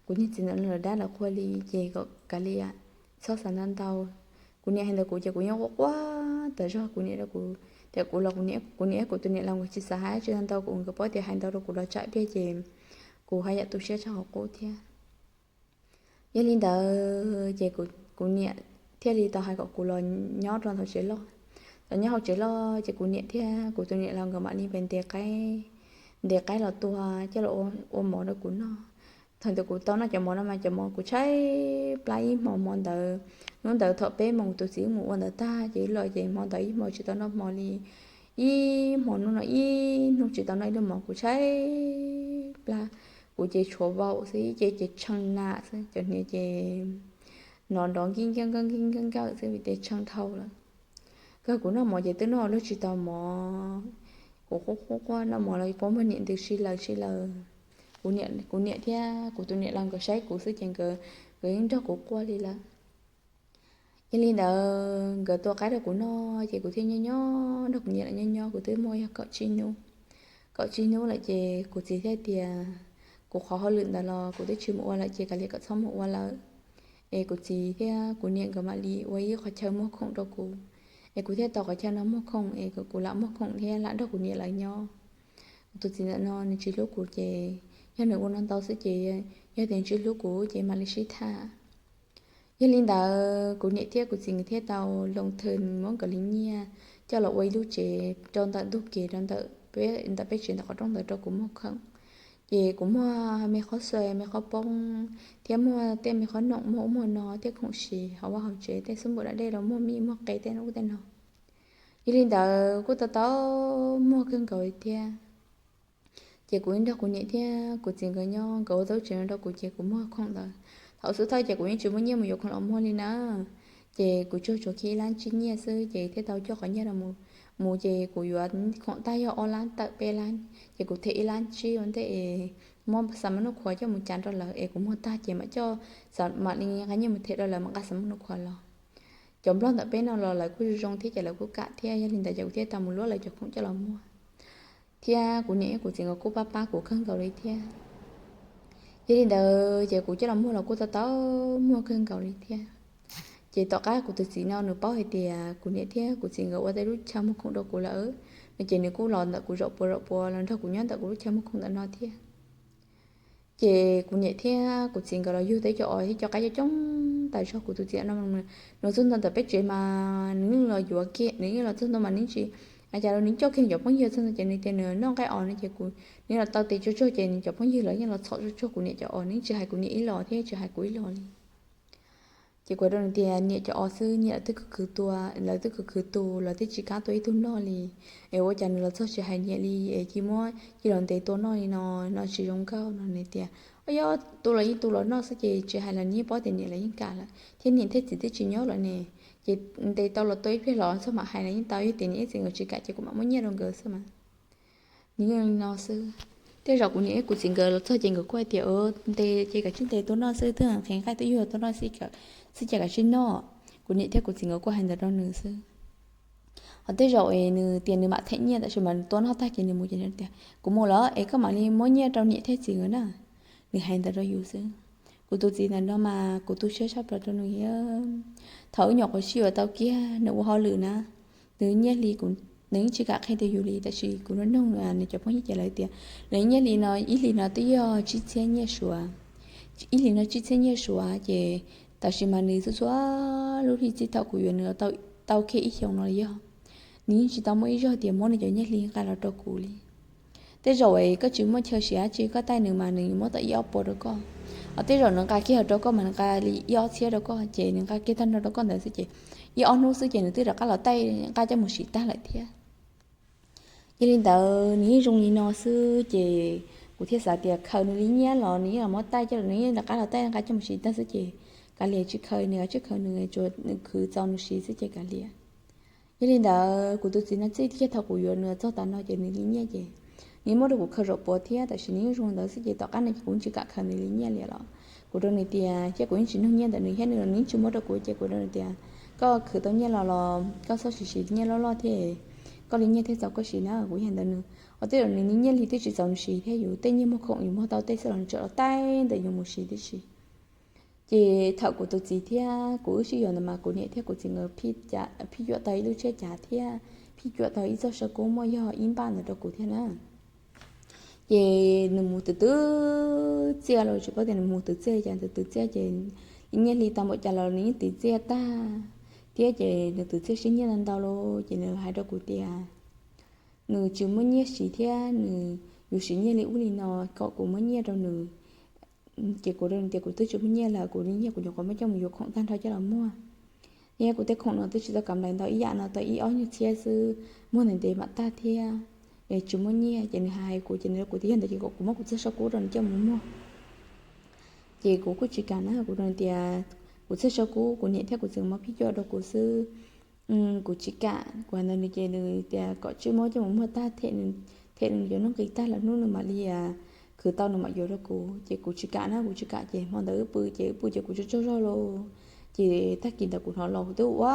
kuv niag txiv ntawm no lawv dab lawv qhua li ces kom kav liam, txhob xav ntau ntau. Kuv niam hais ntawd kuv ces kuv yeej quaj quaj tas zog. Kuv niam rau kuv tias kuv los, kuv niam, kuv tus niam laus nkawd tsis xav hais tsis ntau ntau, kuv nkawd paub tias hais ntau rau kuv los tsam pliag ces kuv haj yam tu siab tshaj qhov qub thiab. Yog li ntawd ces kuv niam thiaj li tau hais kom kuv los nyob rau hauv tsev loj. Los nyob hauv tsev loj ces kuv niam thiab kuv tus niam laus nkawd mam li pes ntes qaib, ntes qaib los tua coj los ua mov rau kuv noj. Thaum ntawd kuv tau noj cov mov no mas cov mov kuv tshaib plab ib hmo. Hmo ntawd, hnub ntawd thaum peb moos tus txiv wb mus ua ntawd tag ces los ces hmo ntawd ib hmo tsis tau noj hmo li. Ib hmo hnub no ib hnub tsis tau noj ib lub mov, kuv tshaib plab, kuv ces tshuav vau xwb, ces ces tshee nam xwb, cov hniav ces nrov nrov nkij nkawj nkawj nkij nkawj nkawj xwb vim tias tshee dhau lawm. Kawg kuv noj mov ces twb noj luag tsis tau mov, kuv quaj quaj quaj noj mov los quaj muag niam ntws si laws si laws. Kuv niam thiab kuv tus niam laus nkawd saib kuv xwb ces nkawd, nkawd yeej nrog kuv quaj li lawm. Yog li ntawd nkawd tua qaib rau kuv noj ces kuv thiaj nyob nyob nrog kuv niam lawv nyob nyob, kuv twb muaj yog kaum tsib hnub. Kaum tsib hnub lawm ces kuv txiv thiaj tias kuv qhov hauj lwm ntawd los kuv twb tsis mus ua lawm ces kav liam kom txhob mus ua lawm. Es kuv txiv thiab kuv niam nkawd mam li ua ib qhov chaw muag khoom rau kuv. Es kuv thiaj tau qhov chaw no muag khoom es kuv lam muag khoom thiab lam nrog kuv niam lawv nyob. Kuv tus txiv ntawm no nws tsis hlub kuv ces yog nws ua no ntau xwb ces yog tias nws tsis hlub kuv ces mam li sib tham. Yog li ntawd kuv niam thiab kuv txiv nkawd thiaj tau loo thw muab nkawd li nyiaj coj los ua ib lub tsev rau ntawm ntug kev rau ntawm peb, ntawm peb tsev ntawm qhov rooj ntawd rau kuv muag khoom. Ces kuv muag me qhob xuas me qhob poob thiab muag tej me qhob noom muag ub muag no thiab khoom siv hauv vaj hauv tsev tej xub npum da dej los muag mij muag qe tej ub tej no. Yog li ntawd kuj tau tau muag kawg nkaus thiab. Ces kuv nrog kuv niam thiab kuv txiv nkawd nyob, nkawd ua tau lub tsev no rau kuv ces kuv muag khoom ntawd. Thaum xub thawj ces kuv yeej tsis muaj nyiaj mus yuav khoom los muag li na. Ces kuv tsuag tsuas kiag ib lab tsib nyiaj xwb ces thiaj tau coj qhov nyiaj no mus. Mus ces kuv yuav khoom tag yog ob lab tawm peb lab, ces kuv them ib lab tsib ua ntej es muab xam maj nub khuav coj mus cav rau lawv es kuv muag tag ces mam coj, mam li nqa nyiaj mus them rau lawv mam nqa xam maj nub khuav los. Cov nplog ntawm peb no los lawv kuj zoo zoo thiab ces lawv kuj kam thiab, yog li ntawd ces kuv thiaj tau mus luab lawv cov khoom coj los muag. Thiab kuv niam kuv txiv nkawd kuj pab pab kuv kawg nkaus li thiab. Yog li ntawd ces kuv coj los muag los kuj tau tau muag kawg nkaus li thiab. Ces tom qab kuv tus txiv no nws paub hais tias kuv niam thiab kuv txiv nkawd ua tej lub chaw muag khoom rau kuv lawm no ces nws kuj los ntawm kuv zaum puas zaum puas los nrog kuv nyob ntawm kuv lub chaw muag khoom ntawm no thiab. Ces kuv niam thiab kuv txiv nkawd los yug tau ib co os thiab cov qaib coob coob tas zog. Kuv tus txiv no nws txog ntua ntawm peb tsev mas nws yeej los yuav kiag, nws yeej los txog ntua mas nws tsis, cas los nws coj kiag nws cov phooj ywg txog ntua ces nws tias nws noj nqaij os no ces kuv, nws los tau tes tsuag tsuag ces nws cov phooj ywg los yeej los txhom tsuag tsuag kuv niam cov os, nws tsis hais kuv niam ib los thiab tsis hais kuv ib los li. Ces kuv hais rau nws tias niam cov os xwb, niam lawv twb khwv khwv tua, lawv twb khwv khwv tu, lawv twb tsis kam tua ib tug noj li. Es ua cas nws los txog tsis hais niam li es cia muab cia los ntes tua noj li no, no tsis zoo nkauj no. Nws tias, o yog tu los yeej tu los noj xwb ces tsis hais los nws yeej paub tias niam lawv yeej kam lawm thiab niam thiab txiv twb tsis nyob lawm ne. Ces ntes tau los tua ib pliag los txog mam hais los yeej tau, yog tias niam ib txiv nkawd tsis kam ces kuv mam muab nyiaj rau nkawd xwb mas. Nws yeej li no xwb. Tej zaum kuv niam ib kuv txiv nkawd los txog ces nkawd kuj hais tias ntes ces kav tsij ntes tua noj xwb, twb nqhis nqaij twb yuag tua noj xwb ces kav tsij noj. Kuv niam thiab kuv txiv nkawd kuj hais ntawd rau nws xwb. Ho tej zaum es nws tias nws mam them nyiaj tab sis mas nws tua noj tag ces nws mus ces nws tias kuv mus lawm es koj mam li muab nyiaj rau niam thiab txiv nkawd na. Nws hais ntawd rau yus xwb. Kuv tus txiv ntawm no mas kuv tu siab tshaj plaws rau nws. Thaum wb nyuam qhuav sib yuav tau kiag nws ua hauj lwm na, nws nyiaj hli, nws yeej tsis kam qhia rau yus li tab sis kuv nug nug nws cov phooj ywg ces lawv tias nws nyiaj hli no ib hlis no twb yog tsib txhiab nyiaj Suav. Ib hlis no tsib txhiab nyiaj Suav ces tab sis mas nws txhua txhua lub hli txij thaum kuv yuav nws tau kiag ib xyoos no los yog nws yeej tsis tau muaj ib zaug tias muab nws cov nyiaj hli nqa los rau kuv li. Tej zaum es koj tsis muaj chaw siv dab tsi koj taij nws mas nws muab tau ib ob puas rau koj. Ho tej zaum nws nqa kiag rau koj mas nws nqa li ib ob txhiab rau koj ces nws nqa kiag tag nrho rau koj ntawd xwb ces ib ob hnub xwb ces nws twb rov qab los taij nqa coj mus siv tag lawm thiab. Yog li ntawd nws yeej zoo li no xwb ces kuv thiaj xav tias khaws nws li nyiaj los nws yeej los muab taij coj los, nws yeej rov qab los taij nqa coj mus siv tag xwb ces kav liam, tsis khaws nws, tsis khaws nws, tsuas nws khwv txaus nws siv xwb ces kav liam. Yog li ntawd kuv tus txiv no txij kiag thaum kuv yuav nws txog tav no ces nws li nyiaj ces nws muab rau kuv khaws zaum puav thiab tab sis nws yeej zoo ntawd xwb ces tom qab no ces kuv tsis kam khaws nws li nyiaj li lawm. Kuv rau nws tias thiab kuv yeej tsis nug nyiaj ntawm nws thiab nws los nws yeej tsis muab rau kuv ces kuv rau nws tias koj khwv tau nyiaj los los koj txhob siv siv nyiaj loj loj thiab, koj li nyiaj thiaj txaus koj siv na. Kuv yeej hais ntawd nws, ho tej zaum nws li nyiaj li twb tsis txaus nws siv thiab, yus tej nyiaj muag khoom yus muag tau tej xwb los nws tseem los taij ntawm yus mus siv tib si. Ces thaum kuv tus txiv thiab kuv wb sib yuav ntawd mas kuv niam thiab kuv txiv nkawd phij cuam tau ib lub tsheb cav thiab phij cuam tau ib txoj saw kub muaj yog ib npaj ntawd rau kuv thiab na. Ces nws mus twv twv txiaj los tsis paub tias nws mus twv txiaj cas, twv twv txiaj ces li nyiaj hli tau npaum cas los nws yeej twv txiaj tag thiab ces nws twv txiaj sib nyiaj ntau ntau los ces nws hais rau kuv tias nws tsis muaj nyiaj siv thiab nws yuav siv nyiaj li ub li no kom kuv muab nyiaj rau nws. Ces kuv rau nws tias kuv twb tsis muaj nyiaj lawm, kuv li nyiaj kuv nyuam qhuav muab coj mus yuav khoom tag nrho coj los muag. Thiab kuv tej khoom no twb tsis tau kam nplais ntau, ib yam no tau ib ob nyuag txhiab xwb, muag ntev ntev mam tag thiab. Tsis muaj nyiaj ces nws hais kuv ces nws rau kuv tias yog ntawd ces kom kuv muab kuv txoj saw kub rau nws coj mus muag. Ces kuv kuj tsis kam na, kuv rau nws tias kuv txoj saw kub kuv niam thiab kuv txiv muab phij cuam rau kuv xwb, kuv tsis kam. Kuv hais ntawd nws ces nws tias kom tsij muab coj mus muag tag, them nws cov nuj nqis tag lawm hnub nws mam li khwv tau nws mam yuav rau kuv. Ces kuv tsis kam na, kuv tsis kam ces hmo ntawd wb pw ces wb pw ces kuv tsaug tsaug zog lauj. Ces tag kis ntawd kuv hnov los kuv twb ua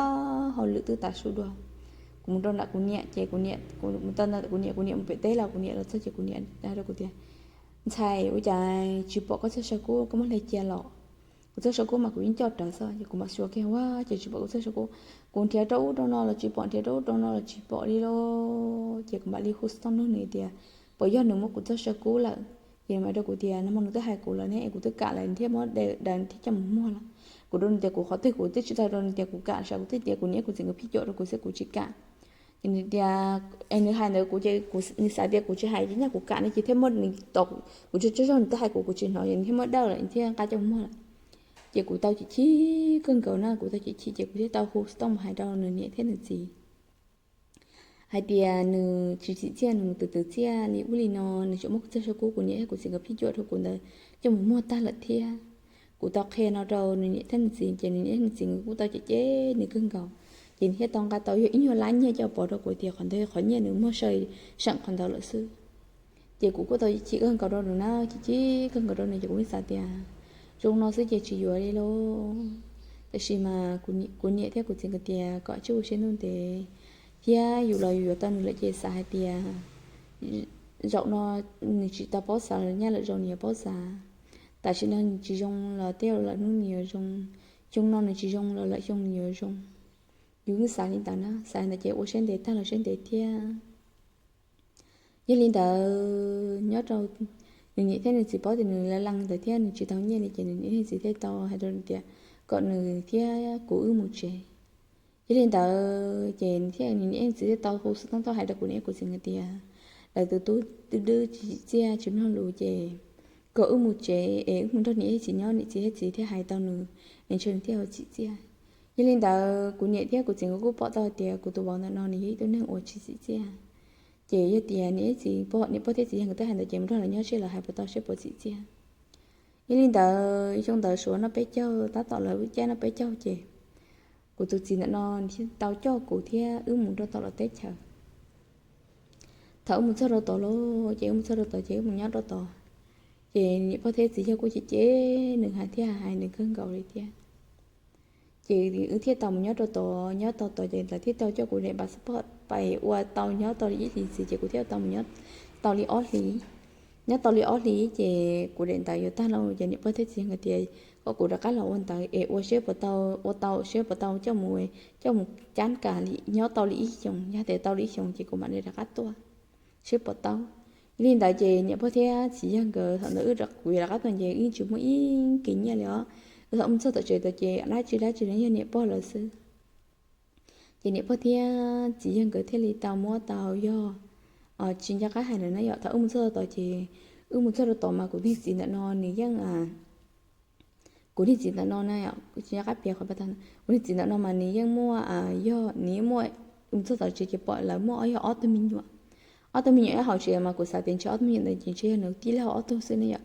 hauj lwm twb tav su dua. Kuv mus rau nram kuv niam ces kuv niam, kuv mus tau ntawm kuv niam, kuv niam mus pem teb los kuv niam los txog ces kuv niam hais rau kuv tias ntxhais, ua cas tsis pom koj txoj saw kub, koj muab hle cia los? Kuv txoj saw kub mas kuv yeej coj rawv xwb ces kuv mam xyuas kiag ua ces tsis pom kuv txoj saw kub. Kuv nrhiav rau ub rau no los tsis pom, nrhiav rau ub rau no los tsis pom li lauj. Ces kuv mam li hu xov tooj nug nws tias puas yog nws muab kuv txoj saw kub lawm. Ces nws mam rau kuv tias nag hmo nws twb hais kuv lawm ne, es kuv twb kam lawm thiab muab daws thiab coj mus muag lawm. Kuv rau nws tias kuv qhov twg kuv twb tsis tau rau nws tias kuv kam, sav kuv twb tias kuv niam kuv txiv nkawd phij cuam rau kuv xwb kuv tsis kam. Ces nws tias, es nws hais ntawd kuv ces nws xav tias kuv tsis hais ces nyaj kuv kam ne ces thiaj muab nws tom, kuv tsaug tsaug zog nws twb hais kuv, kuv tsis hnov ces nws thiaj muab daws lawm thiaj nqa coj mus muag lawm. Ces kuv tau chim chim kawg nkaus na, kuv tau chim chim ces kuv thiaj tau hu xov tooj mus hais rau nws niam thiab nws txiv hais tias nws tsis tsim txiaj, nws mus twv twv txiaj li ub li no, nws tseem muab kuv txoj saw kub kuv niam thiab kuv txiv nkawd phij cuam rau kuv ntawd coj mus muag tag lawm thiab. Kuv tau qhia no rau nws niam thiab nws txiv ces nws niam thiab nws txiv nkawd kuj tau cem cem nws kawg nkaus. Ces nws thiaj tau nqa tau yog ib nyuag lab nyiaj coj pov rau kuv tias qhov ntawd yog qhov nyiaj nws muag saw seem qhov ntawd lawm xwb. Ces kuv kuj tau chim kawg nkaus rau nws na, chim chim kawg nkaus rau nws ces kuv yeej xav tias zoo no xwb ces tsis yuav li lauj. Tab sis mas kuv niam thiab kuv txiv nkawd tias kom tsij ua siab ntuj ntev, thiab yus los yus yuav tau nws lawm ces xav hais tias zaum no nws tsis tau paub xav los nyaj lwm zaus nws yuav paub xav. Tam sim no nws tsis zoo los tej lwm hnub nws yuav zoo, xyoo no nws tsis zoo los lwm xyoo nws yuav zoo. Yus yeej xav li ntawd na, xav li ntawd ces ua siab ntev tag los siab ntev thiab. Yog li ntawd nyob rau nws niam thiab nws txiv paub tias nws la lees ntawd thiab nws tsis tau nyiaj li ces nws niam thiab nws txiv thiaj tau hais rau nws tias kom nws thiab kuv wb mus tsev. Yog li ntawd ces nws thiab nws niam thiab nws txiv thiaj tau hu xov tooj tuaj hais rau kuv niam kuv txiv nkawd tias lawv tus tub twb dwb tsis tsim txiaj tsis mloog lus ces kom wb mus tsev es wb mus nrog niam thiab txiv nyob, niam txiv thiab txiv thiaj hais tau nws, ntshe nws thiaj tsim txiaj. Yog li ntawd kuv niam thiab kuv txiv nkawd kuj pom tau tias kuv tus vauv ntawm no nws yog ib tug neeg uas tsis tsim txiaj. Ces yog tias niam thiab txiv, niam pog thiab txiv yawg nkawd twb hais ntawd ces mus nrog lawv nyob seb lawv hais puas tau seb puas tsim txiaj. Yog li ntawd xyoo ntawd Suav noj peb caug tab tom lawv caij noj peb caug ces kuv tus txiv ntawm no tau coj kuv thiab wb mus rau tom lawv teb chaws. Thaum wb mus txog rau tod lauj ces wb mus txog rau tod ces wb mus nyob rau tod. Ces niam pog thiab txiv yawg kuj cem cem nws hais thiab hais nws kawg nkaus li thiab. Ces wb thiaj tau mus nyob rau tod, nyob tau tod ces lawv thiaj tau coj kuv daim passport pais ua tau nyob tau li ib hlis xwb ces kuv thiaj tau mus nyob tau li ob hlis. Nyob tau li ob hlis ces kuv daim ntawv yuav tag lawm ces niam pog thiab txiv nkawd tias kom kuv rov qab los ua ntawv es ua seb puas tau, ua tau seb puas tau coj mus, coj mus cab kam li nyob tau li ib xyoos, yog tias tau li ib xyoos ces kuv mam li rov qab tuaj seb puas tau. Yog li ntawd ces niam pog thiab txiv yawg nkawd thaum ntawd wb, kuv yuav rov qab tuaj ces wb yeej tsis muaj ib kis nyiaj li os. Wb thaum mus txog tom tsev tod ces dab tsi dab tsi los yog niam pog lawv xwb. Ces niam pog thiab txiv yawg nkawd thiaj li tau muab tau yog, tsis nco qab hais lawm na yom, thaum wb mus txog tod ces wb mus txog rau tod mas kuv niag txiv ntawm no nws yeej, kuv niag txiv ntawm no na, kuv tsis nco qab piav qhov, kuv niag txiv ntawm no mas nws yeej muaj, yog nws yeej muaj, mus txog tom tsev ces pom lawv muaj ob, yog ob tug me nyuam. Ob tug me nyuam nyob hauv tsev mas kuv xav tias ntshe ob tug me nyuam ntawd ces ntshe yog nws tij laug ob tug xwb ne yom.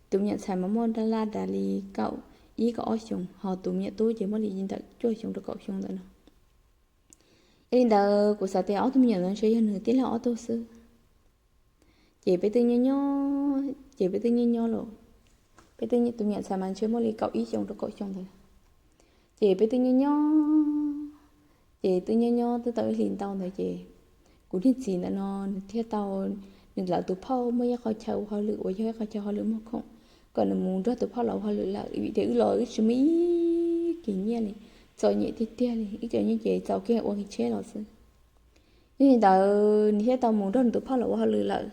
Tus me nyuam ntxhais mas muaj laj laj li kaum ib kaum ob xyoos, ho tus me nyuam tub ces muaj li ntawm cuaj xyoo rau kaum xyoo ntawm no. Yog li ntawd kuv xav tias ob tug me nyuam ntawd ntshe yog nws tij laug ob tug xwb. Ces peb twb nyob nyob, ces peb twb nyob nyob los, peb twb, tus me nyuam ntxhais mas ntshe muaj li kaum ib xyoo rau kaum xyoo ntawd. Ces peb twb nyob nyob, ces twb nyob nyob twb tau ib hlis ntau ntawd ces kuv niag txiv ntawm no nws thiaj tau, nws lawv tus phauj muaj ib qho chaw ua hauj lwm uas yog ib qho chaw hauj lwm muag khoom, kom nws mus nrog tus phauj los ua hauj lwm lawm vim tias wb los wb tsis muaj ib kis nyiaj li, txom nyem tiag tiag li, wb txom nyem ces txaus kiag ua tsheb los xwb. Yog li ntawd nws thiaj tau mus nrog nws tus phauj los ua hauj lwm lawm.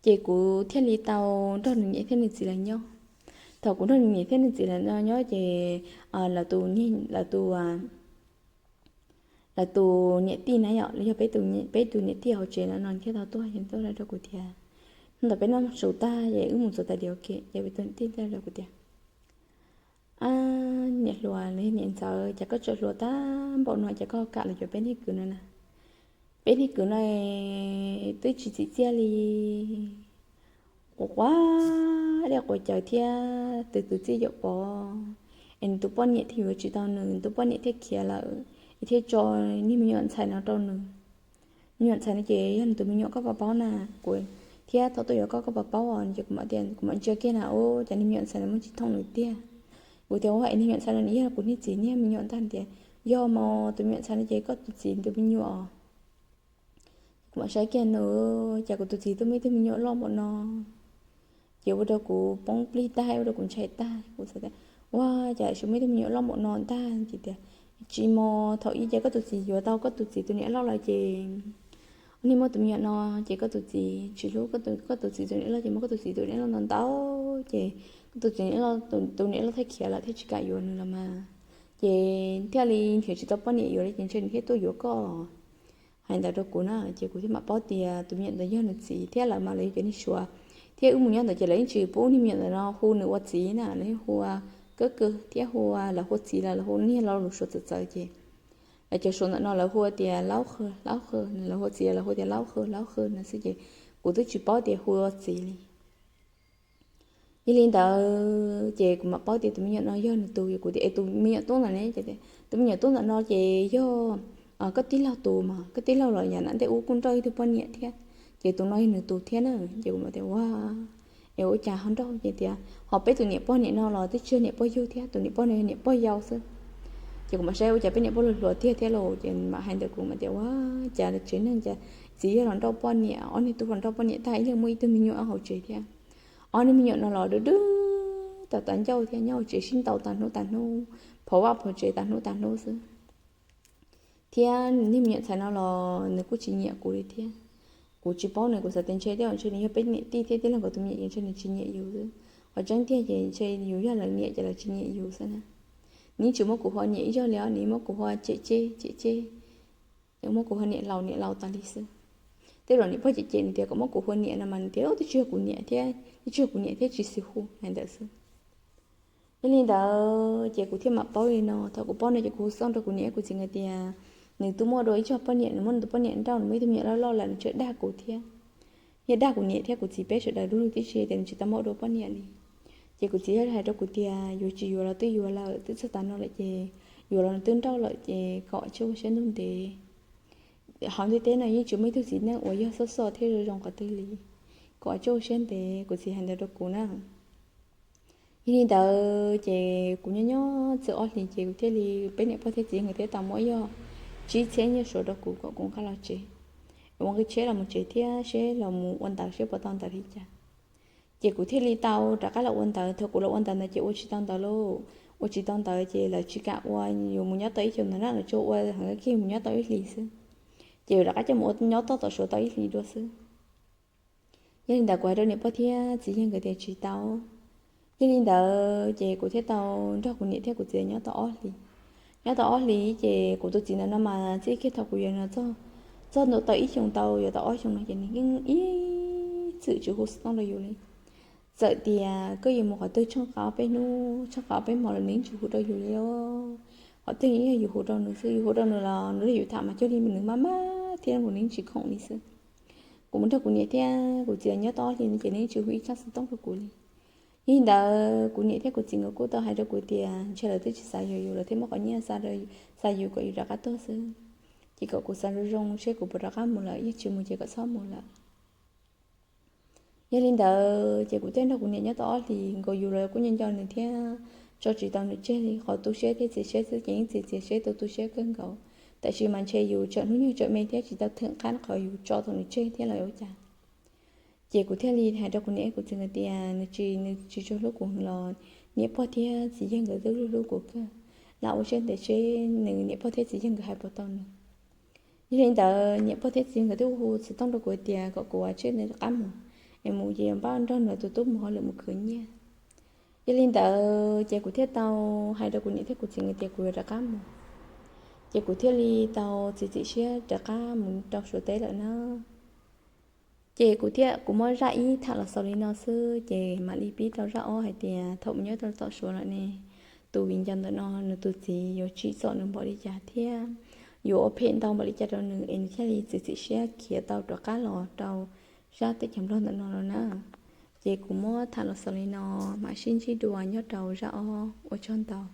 Ces kuv thiaj li tau nrog nws niam thiab nws txiv lawv nyob. Thaum kuv nrog nws niam thiab nws txiv lawv nyob ces lawv tus, lawv tus, lawv tus niam tij na yom, los yog peb tus niam tij hauv tsev no thiaj tau tuaj, tuaj rau kuv tias, hnub ntawd peb noj su tag ces wb mus txog tas diav ke ces peb tus niam tij thiaj rau kuv tias, niam hluas los yog niam ntxawm, cas koj tseem hluas tag npaum no cas koj kam los yuav peb niag kwv no na? Peb niag kwv no twb tsis txim txiaj li, quav quav dej quav cawv thiab tus tus txiv yaum pov, es nws tus poj niam thiaj yuav tsis tau nws, tus poj niam thiaj khiav lawm, es thiaj tso niag me nyuam ntxhais no rau nws. Me nyuam ntxhais no ces yog nws tus me nyuam koj puas paub na, kuv thiab thaum tuaj yuav koj koj puas paub os, ces kuv mam tias kuv mam ntsia kiag na, ua cas niag me nyuam ntxhais no muaj tsis thooj nws tiag. Kuv tias ua es niag me nyuam ntxhais no nws yog kuv niag txiv niag me nyuam ntag tias, yog mas tus me nyuam ntxhais no ces koj tus txiv tus me nyuam os. Kuv mam saib kiag nws, cas kuv tus txiv twb muaj ib tug me nyuam loj npaum no. Ces ua rau kuv poob plig tag, ua rau kuv ntshai tag, kuv xav tias, ua cas tsis muaj ib tug me nyuam loj npaum no ntag, ces tias, tsis mas thaum ub ces koj tus txiv yuav tau koj tus txiv tus niam loj lawm ces niaj muaj tus me nyuam no, ces koj tus txiv tsis hlub koj tus txiv tus niam loj, ces muab koj tus txiv tus niam loj ntau ntau, ces koj tus txiv, tus niam loj thiaj khiav lawm thiaj tsis kam yuav nws los mas. Ces thiaj li nrhiav tsis tau poj niam yuav li ces ntshe nws thiaj tuaj yuav koj. Hais ntawd rau kuv na, ces kuv thiaj mam paub tias tus me nyuam ntawd yog nws txiv thiab lawv mas lawv yog cov niag Suav, thiab wb mus nyob ntawd ces lawv yeej tsis pub niag me nyuam ntawm no hu nws ua txiv na, lawv yeej hu ua kab kws thiab hu ua, lawv hu txiv los lawv hu niag lo lus Suav txawv txawv ces lawv cov Suav ntawm no lawv hu tias laub qhw, laub qhw, lawv hu txiv lawv hu tias laub qhw, laub qhw no xwb ces kuv twb tsis paub tias hu ua txiv li. Yog li ntawd ces kuv mam paub tias tus me nyuam no yog nws tus, kuv tias es tus me nyuam tub ntawm ne, tus me nyuam tub ntawm no ces yog koj tij laug tus mas, koj tij laug los yav nram ntej ub kuj nrauj ib tug poj niam thiab, Ces tus no yog nws tus thiab na. Ces kuv mam tias ua, es ua cas ho nrauj? Ces tias ho peb tus niam pog niam no los twb tsis yog niam pog yug thiab, tus niam pog no yog niam pog yau xwb. Ces kuv mam saib ua cas peb niam pog hluas hluas tiag thiab lauj. Ces mam hais ntawm kuv mam tias ua, cas tsev neeg cas txiv yawg los nrauj poj niam, ob niag tub los nrauj poj niam tag ib leeg muaj ib tug me nyuam hauv tsev thiab. Ob niag me nyuam no los dub dub tas tas ncauj thiab nyob hauv tsev sib ntaus tas hnub tas hnub, phov vaj phov tsev tas hnub tas hnub xwb. Thiab niag me nyuam ntxhais no los nws kuj tsis nyiam kuv li thiab. Kuv tsis paub nws, kuv xav tias ntshe tej zaum ntshe nws yog peb niam tij thiab tij laug nkawd tus me nyuam ces ntshe nws tsis nyiam yus xwb. Qhov tseeb tiag ces ntshe yus yog lawv niam ces lawv tsis nyiam yus xwb na. Nws tsis muab kuv hua niam ib zaug li os, nws muab kuv hua cem cem cem cem, muab kuv hua niam laus niam laus tas li xwb. Tej zaum niam pog cem cem nws tias kom muab kuv hua niam no mas nws tias twb tsis yog kuv niam thiab, twb tsis yog kuv niam thiab tsis xis hu hais ntawd xwb. Yog li ntawd ces kuv thiaj mam paub li no. Thaum kuv paub no ces kuv hu xov tooj rau kuv niam kuv txiv nkawd tias nws twb muaj dua ib co poj niam, nws muab nws tus poj niam nrauj, nws muaj ib tug me nyuam loj loj lawm, nws tseem dag kuv thiab. Yog dag kuv niam thiab kuv txiv peb sawv daws du lug tib si tias nws tsis tau muaj dua poj niam li. Ces kuv txiv thiaj hais rau kuv tias yuav tsis yuav los twb yuav lawm, twb txog tav no lawm ces yuav los nws twb nrauj lawm ces kom tsis ua siab ntuj ntev. Hauv ntiaj teb no yeej tsis muaj ib tug txiv neej uas yog xoj xoj thiab zoo zoo qhov twg li, kom tsis ua siab ntev, kuv txiv hais ntawd rau kuv na. Yog li ntawd ces kuv nyob nyob txog ob hlis ces kuv thiaj li, peb niam pog thiab txiv nkawd thiaj tau muab yog tsib txhiab nyiaj suav rau kuv kom kuv nqa los tsev, ua nqi tsheb los mus tsev thiab seb los mus ua ntawv seb puas tau ntawv li cas. Ces kuv thiaj li tau rov qab los ua ntawv. Thaum kuv los ua ntawv ntawd ces ua tsis tau ntawv lauj, ua tsis tau ntawv ces lawv tsis kam ua yus mus nyob tau ib xyoos ntawd na, lawv tsuas ua heev kiag mus nyob tau ib hlis xwb. Ces yus rov qab coj mus ua nyob toj tom suav tau ib hlis dua xwb. Yog li ntawd kuv hais rau niam pog thiab txiv yawg nkawd tias tsis tau. Yog li ntawd ces kuv thiaj tau nrog kuv niam thiab kuv txiv nyob tau ob hlis. Nyob tau ob hlis ces kuv tus txiv ntawd no mas txij kiag thaum kuv yuav no txog, txog ntua tau ib xyoos tau yuav tau ob xyoos no ces nws yeej ib txwm tsis hu xov tooj rau yus li. Txawm tias koj yuav mus qhov twg tshooj qab peb hnub tshooj qab peb hmo los nws yeej tsis hu rau yus li os. Qhov twg yeej yog yus hu rau nws xwb, yus hu rau nws los nws los yus tham mas cuag li nws maj maj thiab nws yeej tsis khoom li xwb. Kuv mus nrog kuv niam thiab kuv txiv nyob tau ob hlis no ces nws yeej tsis hu ib tsab xov tooj rau kuv li. Yog li ntawd kuv niam thiab kuv txiv nkawd kuj tau hais rau kuv tias ntshe lawv twb tsis xav yuav yus, lawv thiaj muab qhov nyiaj xa yus kom yus rov qab tuaj xwb. Ces kom kuv xav zoo zoo seb kuv puas rov qab mus lawm, yog tsis mus ces kom txhob mus lawm. Yog li ntawd ces kuv thiaj nrog kuv niam nyob tau ob hlis nkaus, yus los kuj nco nco nws thiab tso tsis tau nws tseg li. Qhov tu siab thiab txiav siab xwb ces yeej txiav txiav siab tu tu siab kawg nkaus. Tab sis mas ntshe yus tsawm hnub nyoog tsawm me thiab tsis tau theem qab qhov yus tso tau nws tseg thiab los ua cas. Ces kuv thiaj li hais rau kuv niam kuv txiv nkawd tias nws tsis, nws tsis tshua hlub kuv los niam pog thiab txiv yawg nkawd twb hlub hlub kuv kawg. Lam ua siab ntev seb nws niam pog thiab txiv yawg nkawd hais puas tau nws. Yog li ntawd niam pog thiab txiv yawg nkawd twb hu xov tooj rau kuv tias kom kuv ua tsij rov qab mus, es mus ces yuav npaj nrog nws tus tub mus hauj lwm mus khwv nyiaj. Yog li ntawd ces kuv thiaj tau hais rau kuv niam thiab kuv txiv nkawd tias kuv yuav rov qab mus. Ces kuv thiaj li tau txiav txim siab rov qab mus rau Suav teb lawm na. Ces kuv thiab kuv muab zaj ib tham los xaus li no xwb, ces mam li pib rau zaj ob hais tias thaum mus nyob rau tom Suav lawm ne, tus viv ncaus ntawm no nws tus txiv yuav tsim txom nws npaum li cas thiab yuav ua phem ntau npaum li cas rau nws es nws thiaj li txiav txim siab khiav tau rov qab los rau sab teb chaws Nplog ntawm no los na. Ces kuv muab tham los xaus li no, mam sib ntsib dua nyob rau zaj ob, ua tsaug ntau.